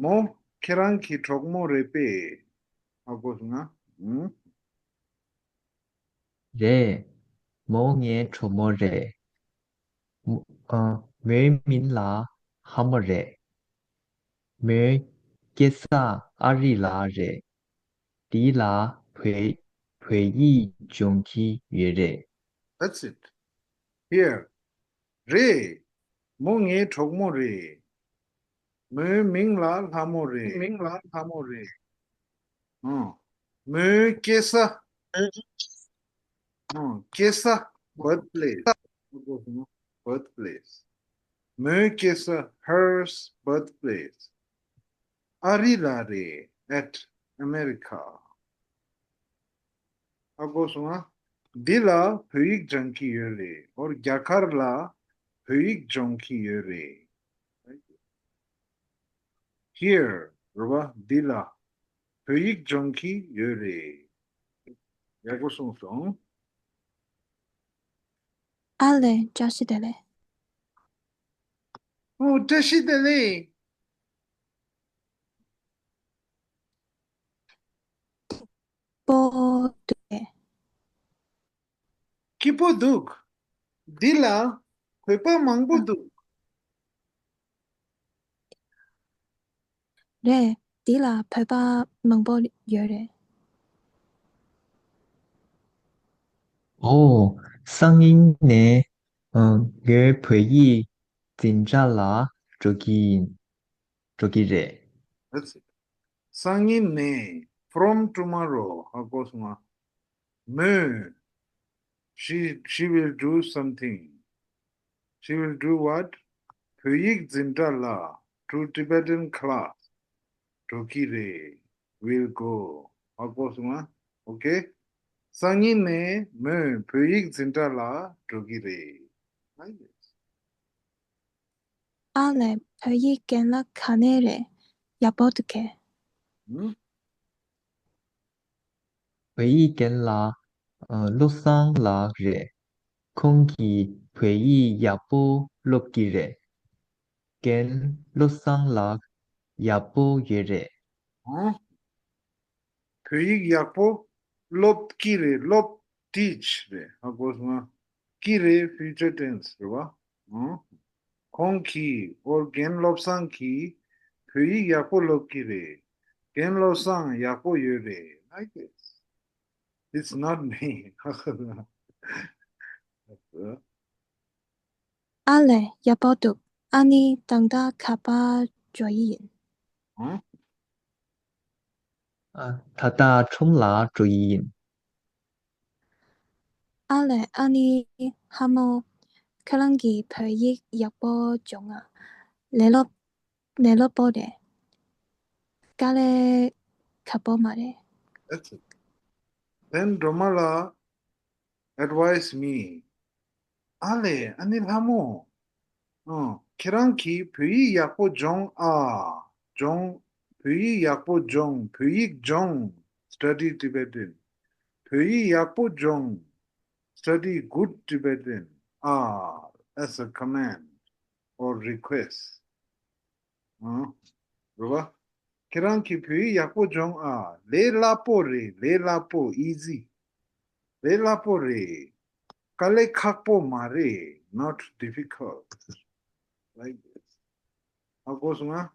མོ་ཁྱེད་རང་གི་གྲོགས་མོ་རེད་པས། ཧ་གོ་སོང་ང་། ཨུམ། རེད། མོ་ངའི་གྲོགས་མོ་རེད། མོ། ཨ། མོའི་མིང་ལ་ལྷ་མོ་རེད། མོའི་སྐྱེས་ས་ཨ་རི་ལ་རེད། འདི་ལ་བོད་བོད་ཡིག་སྦྱོང་གི་ཡོད་རེད། That's it། Here. རེད། མོ་ངའི་གྲོགས་མོ་རེད། མོའི་མིང་ལ་ལྷ་མོ་རེད། མིང་ལ་ལྷ་མོ་རེད། ཨང་། མོའི་སྐྱེས་ས། ཨང་། སྐྱེས་ས། Birthplace. Birthplace. མོའི་སྐྱེས་ས། Her birthplace. ཨ་རི་ལ་རེད། At America. ཧ་གོ་སོང་ང་། འདི་ལ་བོད་ཡིག་སྦྱང་གི་ཡོད་རེད། ཨོ། རྒྱ་གར་ལ་བོད་ཡིག་སྦྱང་གི་ཡོད་རེད། Here. རེད་བ། འདི་ལ་བོད་ཡིག་སྦྱང་གི་ཡོད་རེད། ཡག་པོ་གསུངས་སོང་། ཨ་ལེ། བཀྲ་ཤིས་བདེ་ལེགས། ཨོ། བཀྲ་ཤིས་བདེ་ལེགས། པོ་འདུག་གས། སྐྱིད་པོ་འདུག། འདི་ལ་བོད་པ་མང་པོ་འདུག། རེད། འདི་ལ་བོད་པ་མང་པོ་ཡོད་རེད། ཨོ། སང་ཉིན་ནས་ཨ། ངའི་བོད་ཡིག་འཛིན་གྲྭ་ལ་འགྲོ་གི་ཡིན། འགྲོ་གི་རེད། That's it. སང་ཉིན་ནས། From tomorrow. ཧ་གོ་སོང་ང་། མོས། She, she will do something. She will do what? བོད་ཡིག་འཛིན་གྲྭ་ལ། To Tibetan class. འགྲོ་གི་རེད། Will go. ཧ་གོ་སོང་ང་། Okay. སང་ཉིན་ནས་མོས་བོད་ཡིག་འཛིན་གྲྭ་ལ་འགྲོ་གི་རེད། ཨ་ལེ། བོད་ཡིག་རྒན་ལགས་ག་ནས་རེད། ཡག་པོ་འདུག་གས། ཨང་། བོད་ཡིག་རྒན་ལགས། ཨ། བློ་བཟང་ལགས་རེད། ཁོང་གིས་བོད་ཡིག་ཡག་པོ་སློབ་ཀྱི་རེད། རྒན་བློ་བཟང་ལགས་ཡག་པོ་ཡོད་རེད། ཨང་། བོད་ཡིག་ཡག་པོ་སློབ་ཀྱི་རེད། སློབ། Teach རེད། ཧ་གོ་སོང་ང་། ཀྱི་རེད། Future tense རེད་བ། ཨང་། ཁོང་གིས། ཨོ། རྒན་བློ་བཟང་གིས་བོད་ཡིག་ཡག་པོ་སློབ་ཀྱི་རེད། རྒན་བློ་བཟང་ཡག་པོ་ཡོད་རེད། Like this. It's not me. ཨ་ལེ། ཡག་པོ་འདུག། ཨ་ནི་ད་ལྟ་ག་པར་འགྲོ་ཡི་ཡིན། ཨང་། ཨ། ད་ལྟ་ཁྲོམ་ལ་འགྲོ་ཡི་ཡིན། ཨ་ལེ། ཨ་ནི་ལྷ་མོ། ཁྱེད་རང་གིས་བོད་ཡིག་ཡག་པོ་སྦྱོང་ང་། ལས་སློབ། ལས་སློབ་པོ་རེད། དཀའ་ལས་ཁག་པོ་མ་རེད། That's it. Then སྒྲོལ་མ་ལགས། Advise me. ཨ་ལེ། ཨ་ནི་ལྷ་མོ། ཨ། ཁྱེད་རང་གིས་བོད་ཡིག་ཡག་པོ་སྦྱོང་ཨ། སྦྱོང་། བོད་ཡིག་ཡག་པོ་སྦྱོང་། བོད་ཡིག་སྦྱོང་། Study Tibetan. བོད་ཡིག་ཡག་པོ་སྦྱོང་། Study good Tibetan. ཨ། As a command or request. ཨང་། རེད་བ། ཁྱེད་རང་གིས་བོད་ཡིག་ཡག་པོ་སྦྱོང་ཨ། ལས་སླ་པོ་རེད། ལས་སླ་པོ། Easy. ལས་སླ་པོ་རེད། དཀའ་ལས་ཁག་པོ་མ་རེད། Not difficult. Like this. ཧ་གོ་སོང་ང་།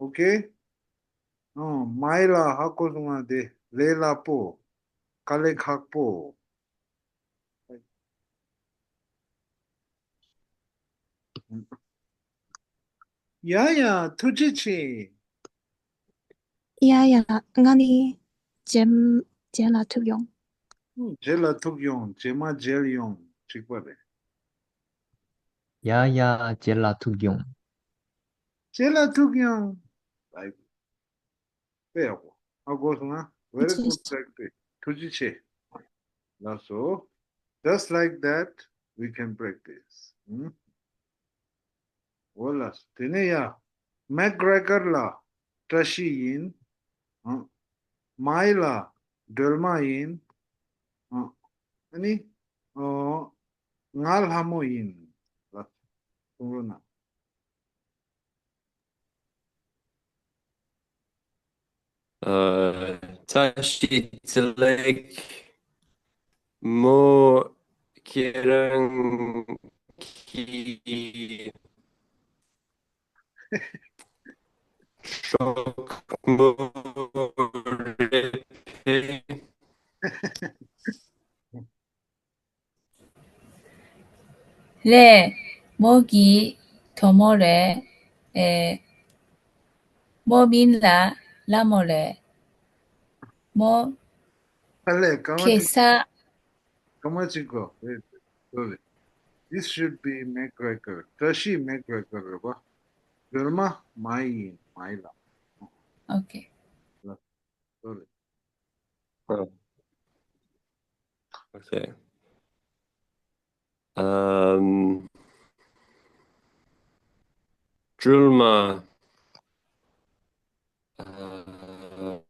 Okay. ཨང་། མའི་ལ་ཧ་གོ་སོང་ང་། དེ་ལས་སླ་པོ། དཀའ་ལས་ཁག་པོ། ཡ་ཡ། ཐུགས་རྗེ་ཆེ། ཡ་ཡ། ང་ནི་རྗེས་མ། རྗེས་ལ་ཐུག་ཡོང་། རྗེས་ལ་ཐུག་ཡོང་། རྗེས་མ་མཇལ་ཡོང་། གཅིག་པ་རེད། ཡ་ཡ། རྗེས་ལ་ཐུག་ཡོང་། རྗེས་ལ་ཐུག་ཡོང་། དཔེ་ཡག་པོ། ཧ་གོ་སོང་ང་། Very good practice. ཐུགས་རྗེ་ཆེ། ལགས་སོ། Just like that, we can practice. ཨུམ། འོ་ལགས་སོ། དེ་ནས་ཡ། མེག་གྷྲེ་གར་ལ་བཀྲ་ཤིས་ཡིན། ཨ། མའི་ལ་སྒྲོལ་མ་ཡིན། ཨ། ཨ་ནི། ཨོ། ང་ལྷ་མོ་ཡིན། ལགས། གསུང་རོགས་གནང་། ཨ། བཀྲ་ཤིས་བདེ་ལེགས། མོ་ཁྱེད་རང་གི་གྲོགས་མོ་རེད་པས། ལས། མོ་གི་གྲོགས་མོ་རེད། ཨེ། མོའི་མིང་ལ་ལྷ་མོ་རེད། མོ་ཨ་ལས། སྐར་མ་གེ་གཅིག་སར། སྐར་མ་གཅིག་གོ། Wait, sorry. This should be McGregor. བཀྲ་ཤིས་McGregor རེད་པ། སྒྲོལ་མ་མ་ཡིན། མ་ཡིན་ལ། Okay. Sorry. Oh. Okay. Um, སྒྲོལ་མ། ཨ།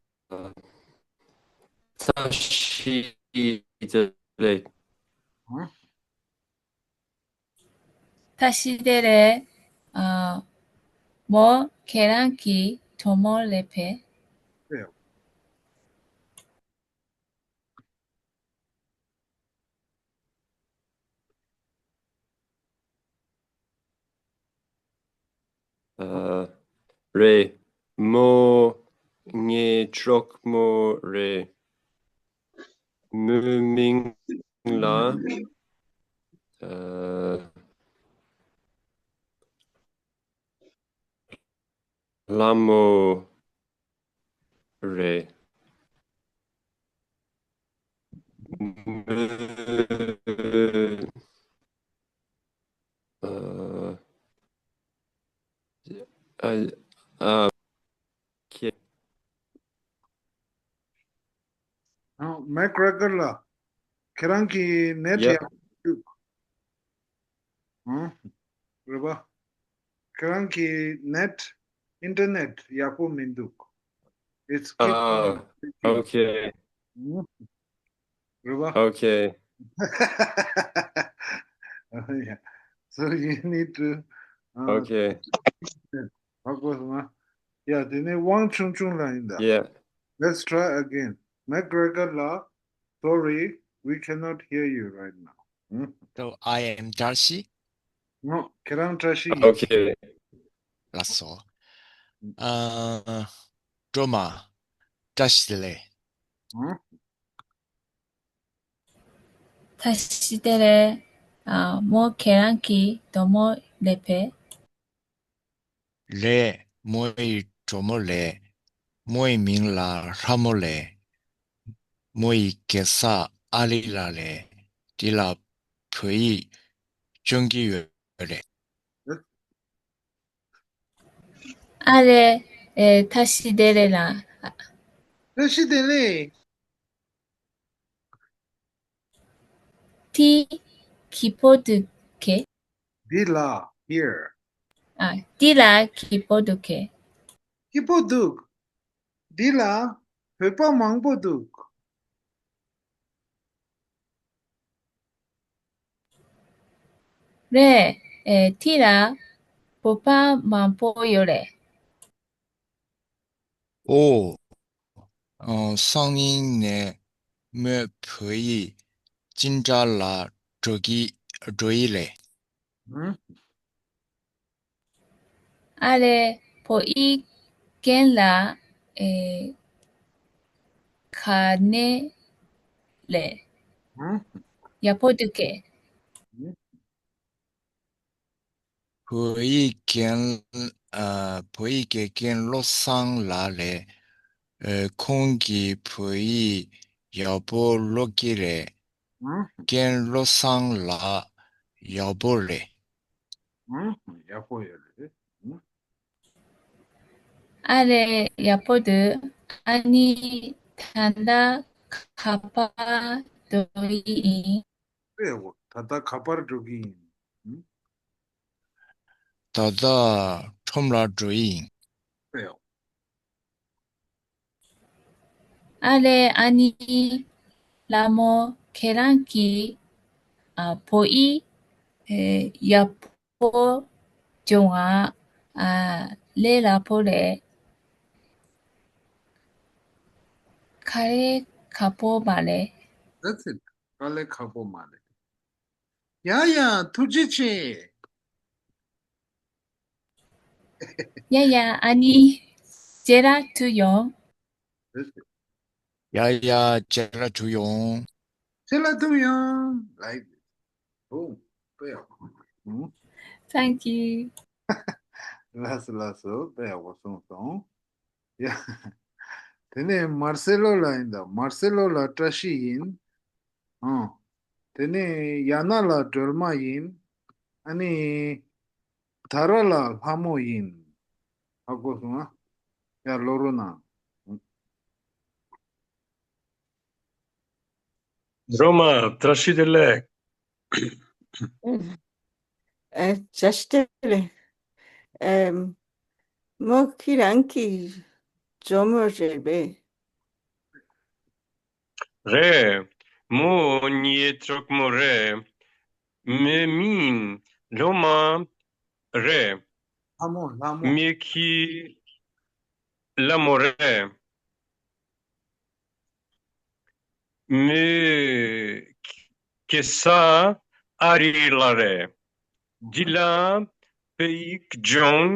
བཀྲ་ཤིས་བདེ་ལེགས། ཧུམ། བཀྲ་ཤིས་བདེ་ལེགས། ཨ། མོ་ཁྱེད་རང་གི་གྲོགས་མོ་རེད་པས། ཨེ། ཨ། རེད། མོ་ངའི་གྲོགས་མོ་རེད། མོའི་མིང་ལ། ཨ། ལྷ་མོ་རེད། ཨ། ཨ། ཨ། ཁྱེད། ཨ། མེག་རེ་གར་ལགས། ཁྱེད་རང་གི་ནེཊ། Yep. ཡག་པོ་འདུག་ཨང་། རེད་པ། ཁྱེད་རང་གི་ནེཊ། ཨིན་ཊར་ནེཊ་ཡག་པོ་མི་འདུག It's keep on ཨ། ཨོ་ཁེ། ཨང་། རེད་པ། ཨོ་ཁེ། Yeah. So you need to, uh, ཨོ་ཁེ། ཧ་གོ་སོང་ང་། Yeah, དེ་ནས་དབང་ཆུང་ཆུང་ལགས་ཡིན་ད། Yeah. Let's try again. མེག་རེ་གར་ལགས། Sorry, we cannot hear you right now. ཧུམ། So I am བཀྲ་ཤིས། ངོ་། ཁྱེད་རང་བཀྲ་ཤིས་ཡིན། ཨོ་ཁེ། ལགས་སོ། ཨ། སྒྲོལ་མ། བཀྲ་ཤིས་བདེ་ལེགས། ཧུམ། བཀྲ་ཤིས་བདེ་ལེགས། ཨ། མོ་ཁྱེད་རང་གི་གྲོགས་མོ་རེད་པས། རེད། མོ་ཡི་གྲོགས་མོ་རེད། མོ་ཡི་མིང་ལ་ལྷ་མོ་རེད། མོ་ཡི་གེ་སར་ཨ་ལི་ལགས་རེད། དེ་ལ་བོད་ཡིག་སྦྱོང་གི་ཡོད་རེད། ཨ་རེད། ཨེ། བཀྲ་ཤིས་བདེ་ལེགས་ལགས། བཀྲ་ཤིས་བདེ་ལེགས། དེ་སྐྱིད་པོ་འདུག་གས། འདི་ལ། Here. ཨ། འདི་ལ་སྐྱིད་པོ་འདུག་གས། སྐྱིད་པོ་འདུག་འདི་ལ་བོད་པ་མང་པོ་འདུག་རེད། ཨེ། འདི་ལ་བོད་པ་མང་པོ་ཡོད་རེད། ཨོ། ཨ། སང་ཉིན་ནས་མོས་བོད་ཡིག་སྦྱིན་བདག་ལ་འགྲོ་གི་འགྲོ་ཡི་རེད། ཨ་རེད། བོད་ཡིག་རྒན་ལགས། ཨེ། ག་ནས་རེད། ཡག་པོ་འདུག་གས། བོད་ཡིག་རྒན། ཨ། བོད་ཡིག་དགེ་རྒན་བློ་བཟང་ལགས་རེད། ཨ། ཁོང་གིས་བོད་ཡིག་ཡག་པོ་ཀློག་གི་རེད། རྒན་བློ་བཟང་ལགས་ཡག་པོ་རེད། ཡག་པོ་ཡོད་རེད། ཨ་རེད། ཡག་པོ་འདུག་ཨ་ནི་ད་ལྟ་ག་པར་འགྲོ་ཡི་ཡིན། ཨེ་འོ། ད་ལྟ་ག་པར་འགྲོ་གི་ཡིན། ད་ལྟ་ཁྲོམ་ལ་འགྲོ་ཡི་ཡིན། ཨེ་འོ། ཨ་ལས། ཨ་ནི་ལྷ་མོ་ཁྱེད་རང་གིས། ཨ། བོད་ཡིག་ཨེ། ཡག་པོ་སྦྱོང་བ། ཨ། ལས་སླ་པོ་རེད། དཀའ་ལས་ཁག་པོ་མ་རེད། That's it. དཀའ་ལས་ཁག་པོ་མ་རེད། ཡ་ཡ། ཐུགས་རྗེ་ཆེ། ཡ་ཡ། ཨ་ནི་རྗེས་ལ་ཐུག་ཡོང་། ཡ་ཡ། རྗེས་ལ་ཐུག་ཡོང་། རྗེས་ལ་ཐུག་ཡོང་། Like this. Boom. དཔེ་ཡག་པོ། Thank you. ལགས་སོ་ལགས་སོ། དཔེ་ཡག་པོ་གསུངས་སོང་། ཡ། དེ་ནས་མར་སེ་ལོ་ལ་ཡིན་ད། མར་སེ་ལོ་ལ་བཀྲ་ཤིས་ཡིན། ཨང་། དེ་ནས་ཡ་ན་ལ་སྒྲོལ་མ་ཡིན། ཨ་ནི། ད་ར་ལ་ལྷ་མོ་ཡིན། ཧ་གོ་སོང་ཨ། ཡ་ལོ་རོ་ན། སྒྲོལ་མ་བཀྲ་ཤིས་བདེ་ལེགས། ཨ། བཀྲ་ཤིས་བདེ་ལེགས། ཨེམ། མོ་ཁྱེད་རང་གི་གྲོགས་མོ་རེད་པས། རེད། མོ་ངའི་གྲོགས་མོ་རེད། མོའི་མིང་ལོ་མ་རེད། ལྷ་མོ་ལྷ་མོ། མོ་གི་ལྷ་མོ་རེད། མོའི་སྐྱེས་ས་ཨ་རི་ལ་རེད། འདི་ལ་བོད་ཡིག་སྦྱོང་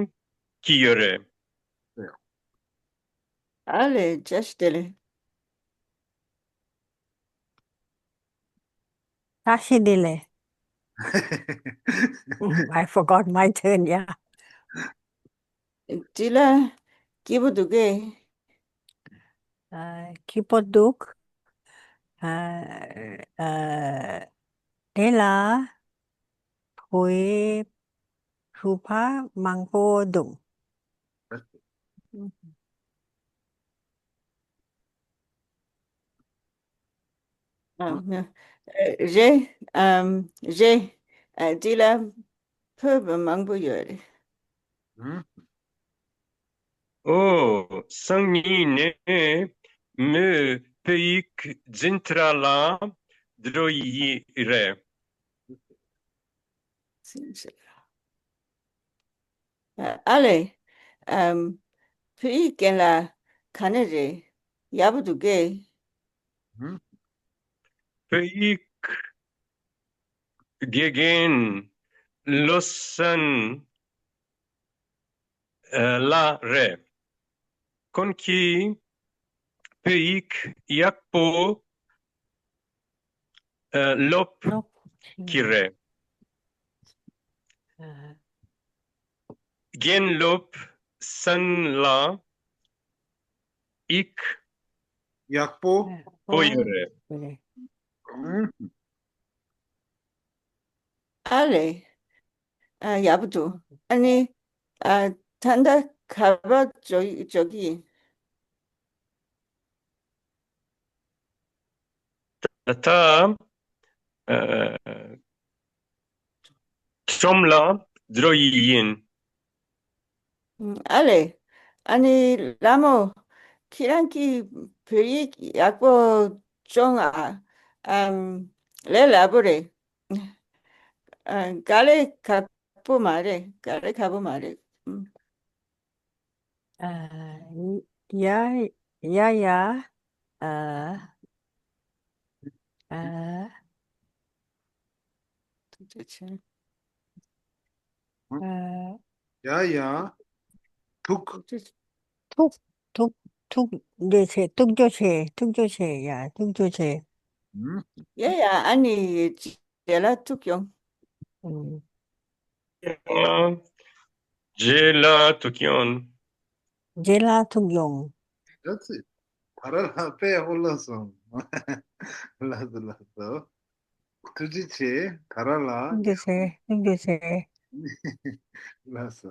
གི་ཡོད་རེད། ཨ་ལེ། བཀྲ་ཤིས་བདེ་ལེགས། བཀྲ་ཤིས་བདེ་ལེགས། I forgot my turn, yeah. འདི་ལ་སྐྱིད་པོ་འདུག་གས། ཨ། སྐྱིད་པོ་འདུག་ཨ། ཨ། དེ་ལ་བོད་ཕྲུག་པ་མང་པོ་འདུག་ཨ། རེད། ཨམ། རེད། ཨ། འདི་ལ་བོད་པ་མང་པོ་ཡོད་རེད། ཨོ། སང་ཉིན་ནས་མོ་བོད་ཡིག་འཛིན་གྲྭ་ལ་འགྲོ་ཡི་རེད། འཛིན་གྲྭ། ཨ་ལེ། ཨམ། བོད་ཡིག་རྒན་ལགས་ག་ནས་རེད། ཡག་པོ་འདུག་གས། བོད་ཡིག་དགེ་རྒན་བློ་བཟང་ལགས་རེད། ཁོང་གིས་བོད་ཡིག་ཡག་པོ་སློབ་ཀྱི་རེད། རྒན་བློ་བཟང་ལགས་ཡིག་ཡག་པོ་པོ་ཡོད་རེད། ཨ་ལེ། ཨ། ཡག་པོ་འདུག་ཨ་ནི། ཨ། ད་ལྟ་ག་པར་འགྲོ་ཡི་འགྲོ་གི་ཡིན། ད་ལྟ། ཨ། ཁྲོམ་ལ་འགྲོ་ཡི་ཡིན། ཨ་ལེ། ཨ་ནི་ལྷ་མོ། ཁྱེད་རང་གིས་བོད་ཡིག་ཡག་པོ་སྦྱོང་ཨ། ཨམ། ལས་སླ་པོ་རེད། ཨ། དཀའ་ལས་ཁག་པོ་མ་རེད། དཀའ་ལས་ཁག་པོ་མ་རེད། ཨ། ཡ་ཡ་ཡ། ཨ། ཨ། ཐུགས་རྗེ་ཆེ། ཨ། ཡ་ཡ། ཐུགས། ཐུགས་ཐུགས་ཐུགས་རྗེ་ཆེ། ཐུགས་རྗེ་ཆེ། ཐུགས་རྗེ་ཆེ། ཡ། ཐུགས་རྗེ་ཆེ། ཡ་ཡ། ཨ་ནི་རྗེས་ལ་ཐུག་ཡོང་། རྗེས་ལ་ཐུག་ཡོང་། རྗེས་ལ་ཐུག་ཡོང་། ད་ཚིག་ད་ར་ལ་དཔེ་ཡག་པོ་ལབ་སོང་། ལགས་སོ་ལགས་སོ། ཐུགས་རྗེ་ཆེ། ད་ར་ལ། ཐུགས་རྗེ་ཆེ། ཐུགས་རྗེ་ཆེ། ལགས་སོ།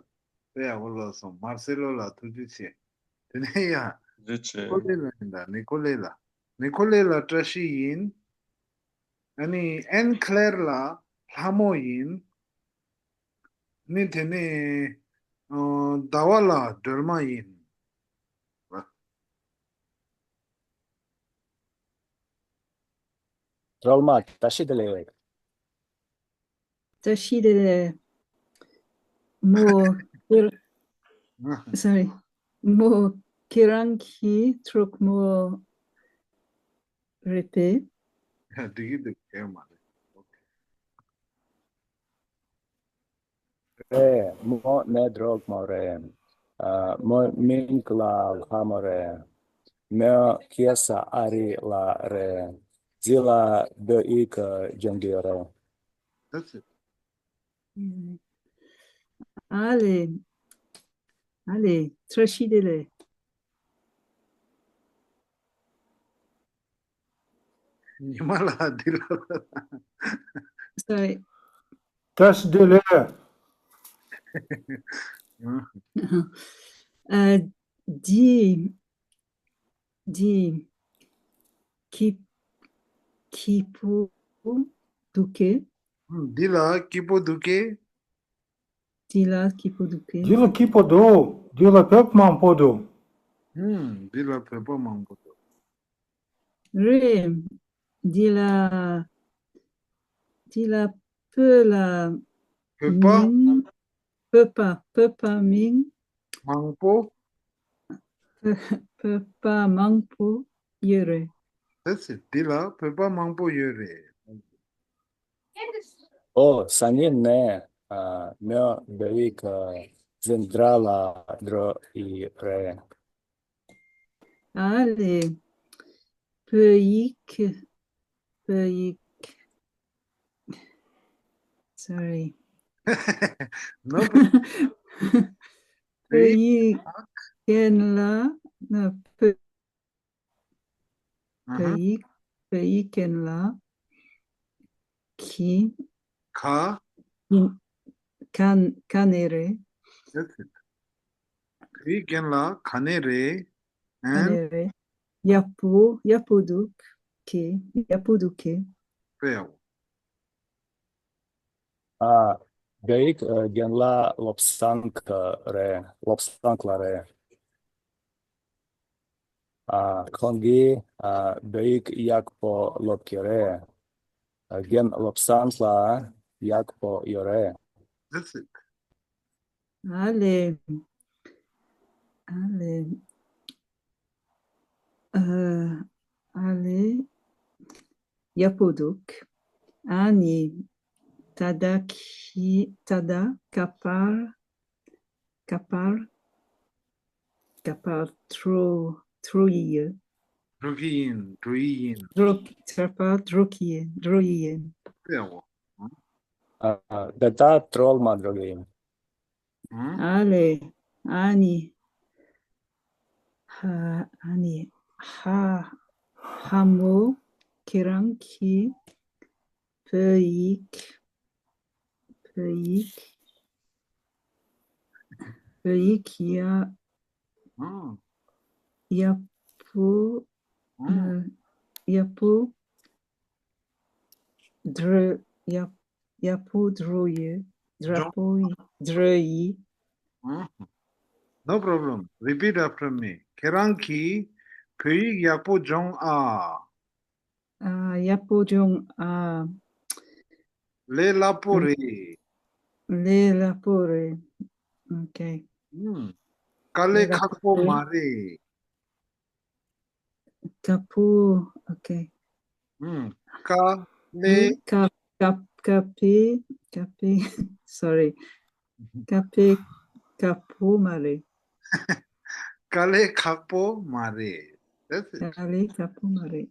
དཔེ་ཡག་པོ་ལབ་སོང་། མར་སེ་ལོ་ལ་ཐུགས་རྗེ་ཆེ། དེ་ནས་ཡ། ཐུགས་རྗེ་ཆེ། ནི་ཀོ་ལེ་ལ་ཡིན་ད། ནི་ཀོ་ལེ་ལ། ནི་ཀོ་ལེ་ལ་བཀྲ་ཤིས་ཡིན། ཨ་ནི་ཨན་ཁ་ལེར་ལ་ལྷ་མོ་ཡིན། ནི་དེ་ནས་ཟླ་བ་ལ་སྒྲོལ་མ་ཡིན། སྒྲོལ་མ་བཀྲ་ཤིས་བདེ་ལེགས། བཀྲ་ཤིས་བདེ་ལེགས། མོ། ཁྱེད། སོ་རི། མོ་ཁྱེད་རང་གི་གྲོགས་མོ་རེད་པས། འགྲིག་གི་འདུག་གས་མ་རེད། རེད། མོ་ངའི་གྲོགས་མོ་རེད། ཨ། མོའི་མིང་ལ་ལྷ་མོ་རེད། མོའི་སྐྱེས་ས་ཨ་རི་ལ་རེད། རྗེས་ལ་བོད་ཡིག་སྦྱོང་གི་ཡོད་རེད། That's it. ཨ་ལེ། ཨ་ལེ། བཀྲ་ཤིས་བདེ་ལེགས། ཉི་མ་ལགས་འདི་ལ། སོ་རི། བཀྲ་ཤིས་བདེ་ལེགས། ཨ། འདི། འདི། སྐྱིད། སྐྱིད་པོ་འདུག་གས། འདི་ལ་སྐྱིད་པོ་འདུག་གས། འདི་ལ་སྐྱིད་པོ་འདུག་གས། འདི་ལ་སྐྱིད་པོ་འདུག་འདི་ལ་བོད་པ་མང་པོ་འདུག་ཧུམ། འདི་ལ་བོད་པ་མང་པོ་འདུག་རེད། འདི་ལ། འདི་ལ་བོད་ལ་བོད་པ། མིང་། བོད་པ། བོད་པ་མིང་། མང་པོ། བོད་པ་མང་པོ་ཡོད་རེད། That's it. འདི་ལ་བོད་པ་མང་པོ་ཡོད་རེད། ཨོ། སང་ཉིན་ནས་ཨ་མོ་བོད་ཡིག་འཛིན་གྲྭ་ལ་འགྲོ་ཡི་རེད། ཨ་ལེ། བོད་ཡིག་བོད་ཡིག Sorry. No problem. བོད་ཡིག་རྒན་ལགས། ན་བོད། བོད་ཡིག་བོད་ཡིག་རྒན་ལགས་ཀྱིས། ཁ། ཡིན། ག་ག་ནས་རེད། That's it. བོད་ཡིག་རྒན་ལགས་ག་ནས་རེད། ག་ནས་རེད། ཡག་པོ་ཡག་པོ་འདུག་གས། ཡག་པོ་འདུག་གས། དཔེ་ཡག་པོ། ཨ། བོད་ཡིག་རྒན་ལགས་བློ་བཟང་གི་རེད། བློ་བཟང་ལགས་རེད། ཨ། ཁོང་གིས་ཨ་བོད་ཡིག་ཡག་པོ་སློབ་ཀྱི་རེད། རྒན་བློ་བཟང་ལགས་ཡག་པོ་ཡོད་རེད། That's it. ཨ་ལེ། ཨ་ལེ། ཨ། ཨ་ལེ། ཡག་པོ་འདུག་ཨ་ནི། ད་ལྟ་གི་ད་ལྟ་ག་པར། ག་པར། ག་པར་འགྲོ་འགྲོ་ཡི་ཡོད། འགྲོ་གི་ཡིན། འགྲོ་ཡི་ཡིན། འགྲོ། ག་པར་འགྲོ་གི་ཡིན། འགྲོ་ཡི་ཡིན། དཔེ་ཡག་པོ། ཨ། ད་ལྟ་ཏྲོལ་མ་འགྲོ་གི་ཡིན། ཨ་ལེ། ཨ་ནི། ཧ། ཨ་ནི། ཧ། ཧ་མོ། ཁྱེད་རང་གིས་བོད་ཡིག་བོད་ཡིག་བོད་ཡིག་ཡ། ཡག་པོ། ཡག་པོ། འགྲོ། ཡག་ཡག་པོ་འགྲོ་ཡི། འགྲོ་པོ་ཡི། འགྲོ་ཡི། No problem. Repeat after me. ཁྱེད་རང་གིས་བོད་ཡིག་ཡག་པོ་སྦྱོང་ཨ། ཨ། ཡག་པོ་སྦྱོང་ཨ། ལས་སླ་པོ་རེད། ལས་སླ་པོ་རེད། Okay. དཀའ་ལས་ཁག་པོ་མ་རེད། ཁག་པོ། Okay. ཨུམ། དཀའ་ལས། ཁ། ཁ། ཁ་པེ། ཁ་པེ། Sorry. ཁ་པེ་ཁག་པོ་མ་རེད། དཀའ་ལས་ཁག་པོ་མ་རེད། That's it. དཀའ་ལས་ཁག་པོ་མ་རེད།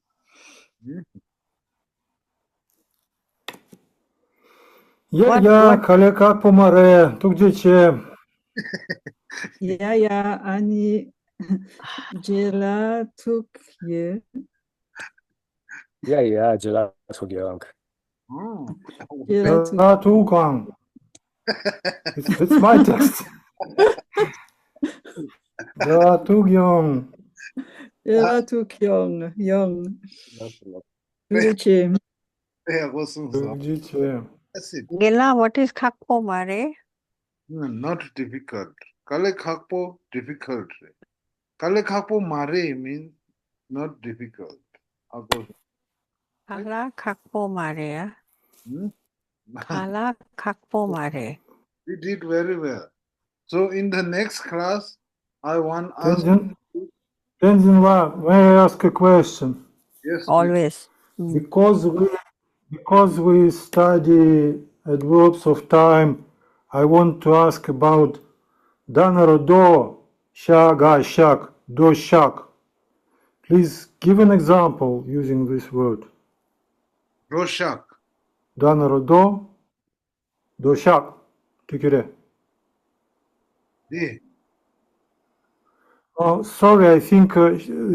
ཨུམ། ཡ་What, ཡ། what? དཀའ་ལས་ཁག་པོ་མ་རེད། ཐུགས་རྗེ་ཆེ། ཡ་ཡ། ཨ་ནི་རྗེས་ལ་ཐུག་ཡོད། ཡ་ཡ། རྗེས་ལ་ཐུག་ཡོང་། རྗེས་ལ་ཐུག་རྗེས་ལ་ཐུག་གང་། It's, it's my text. རྗེས་ལ་ཐུག་ཡོང་། རྗེས་ལ་ཐུག་ཡོང་། ཡོང་། ཐུགས་རྗེ་ཆེ། དཔེ་ཡག་པོ་གསུངས་སོང་། ཐུགས་རྗེ་ཆེ། That's it. རྒན་ལགས། What is ཁག་པོ་མ་རེད། No, not difficult. དཀའ་ལས་ཁག་པོ་difficult རེད། དཀའ་ལས་ཁག་པོ་མ་རེད་means not difficult. ཨ་གོ། དཀའ་ལས་ཁག་པོ་མ་རེད་ཨ། ཧུམ། དཀའ་ལས་ཁག་པོ་མ་རེད། You did very well. So in the next class, I want ask Tenzin, Tenzin Lam, may I ask a question? Yes, please. Always. Mm. Because we, because we study adverbs of time, I want to ask about ད་ན་རོ་དོ་ཤ་ག་ཤག་དོ་ཤག Please give an example using this word. དོ་ཤག་ད་ན་རོ་དོ། དོ་ཤག་ཐུགས་རྗེ་ཆེ། འདི། Oh, sorry, I think uh,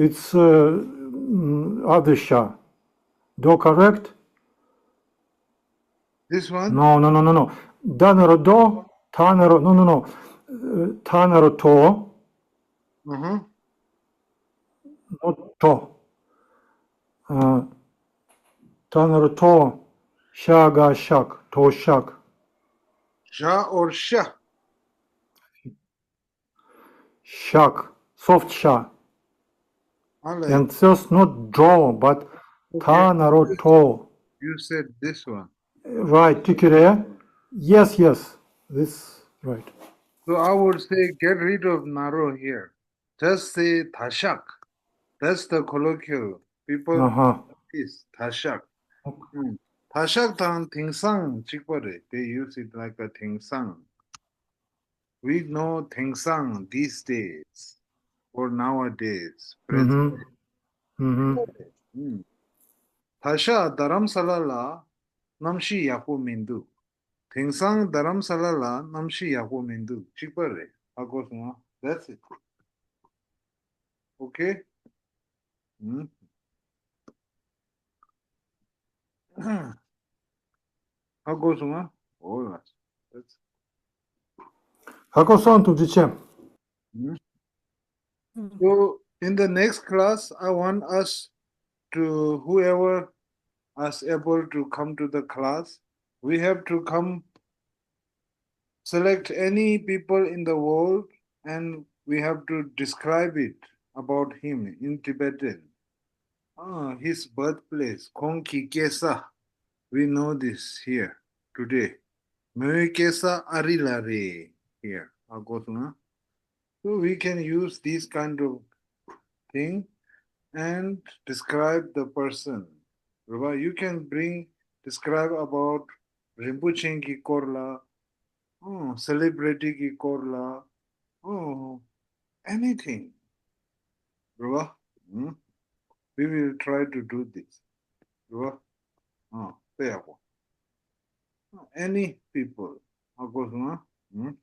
it's uh, mm, other Sha. Do correct? This one? No, no, no, no, no. Da na ro do, ta na ro, no, no, no. Uh, ta na ro to, Uh-huh. Not to. Uh, ta na ro to, sha ga shak, to shak. Sha or sha? Shak, soft sha. Ale. And just not draw, but ta na ro to. You said this one. Right, tikire. Yes, yes, this right. So I would say get rid of naro here. Just say tashak. That's the colloquial. People Uh-huh. is tashak. ད་ཤག་དང་དེང་སང་གཅིག་པ་རེད། They use it like a དེང་སང. We know དེང་སང་these days or nowadays, present. Mm-hmm. Mm-hmm. ད་ཤག་རྡ་རམ་ས་ལ་ལ་གནམ་གཤིས་ཡག་པོ་མི་འདུག་དེང་སང་རྡ་རམ་ས་ལ་ལ་གནམ་གཤིས་ཡག་པོ་མི་འདུག་གཅིག་པ་རེད། ཧ་གོ་སོང་ང་། That's it. Okay. ཧ་གོ་སོང་ང་། འོ་ལ། ཧ་གོ་སོང་། ཐུགས་རྗེ་ཆེ། So, in the next class, I want us to, whoever is able to come to the class, we have to come select any people in the world and we have to describe it about him in Tibetan. Ah, his birthplace, ཁོང་གི་སྐྱེས་ས། We know this here today. མོའི་སྐྱེས་ས་ཨ་རི་ལ་རེད། Here, ཧ་གོ་སོང་ང་། So we can use these kind of thing and describe the person. རེད་བ། You can bring, describe about རིན་པོ་ཆེ་གི་སྐོར་ལ། ཨོ། celebrity གི་སྐོར་ལ། ཨོ། anything. རེད་བ། ཨུམ། We will try to do this. རེད་བ། ཨ། དཔེ་ཡག་པོ། Any people. ཧ་གོ་སོང་ང་། ཨུམ།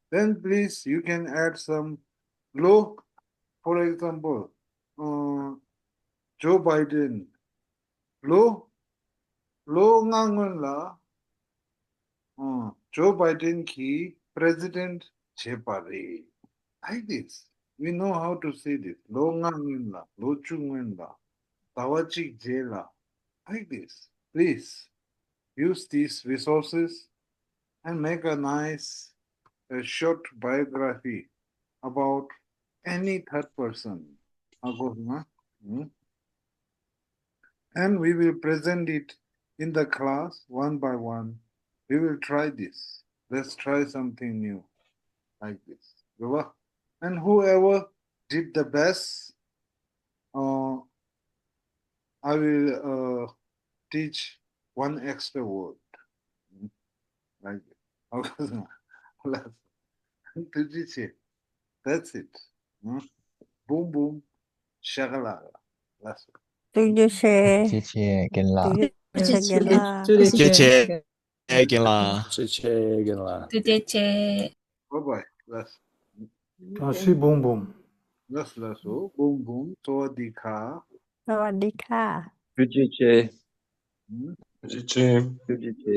Then please, you can add some ལོ། For example, uh, Joe Biden. ལོ། ལོ་ལྔ་སྔོན་ལ། ཨ། Joe Biden གྱིས་president བྱས་པ་རེད། Like this. We know how to say this. ལོ་ལྔ་སྔོན་ལ། ལོ་བཅུ་སྔོན་ལ། ཟླ་བ་གཅིག་རྗེས་ལ། Like this. Please use these resources and make a nice, a short biography about any third person. ཧ་གོ་སོང་ང་། ཨུམ། And we will present it in the class one by one. We will try this. Let's try something new like this. རེད་བ། And whoever did the best, uh, I will uh, teach one extra word. Like this. ཧ་གོ་སོང་ང་། ལགས་སོ། ཐུགས་རྗེ་ཆེ། That's it. ཨུམ། འབུམ་འབུམ་ཤ་ཁ་ལགས། ལགས་སོ། ཐུགས་རྗེ་ཆེ། ཐུགས་རྗེ་ཆེ་རྒན་ལགས། ཐུགས་རྗེ་ཆེ་རྒན་ལགས། ཐུགས་རྗེ་ཆེ་རྒན་ལགས། ཐུགས་རྗེ་ཆེ་རྒན་ལགས། ཐུགས་རྗེ་ཆེ། Bye bye. ལགས་སོ། བཀྲ་ཤིས་འབུམ་འབུམ། ལགས་སོ་ལགས་སོ། འབུམ་འབུམ། སོ་བ་དི་ཁ། སོ་བ་དི་ཁ། ཐུགས་རྗེ་ཆེ། ཨུམ། ཐུགས་རྗེ་ཆེ། ཐུགས་རྗེ་ཆེ།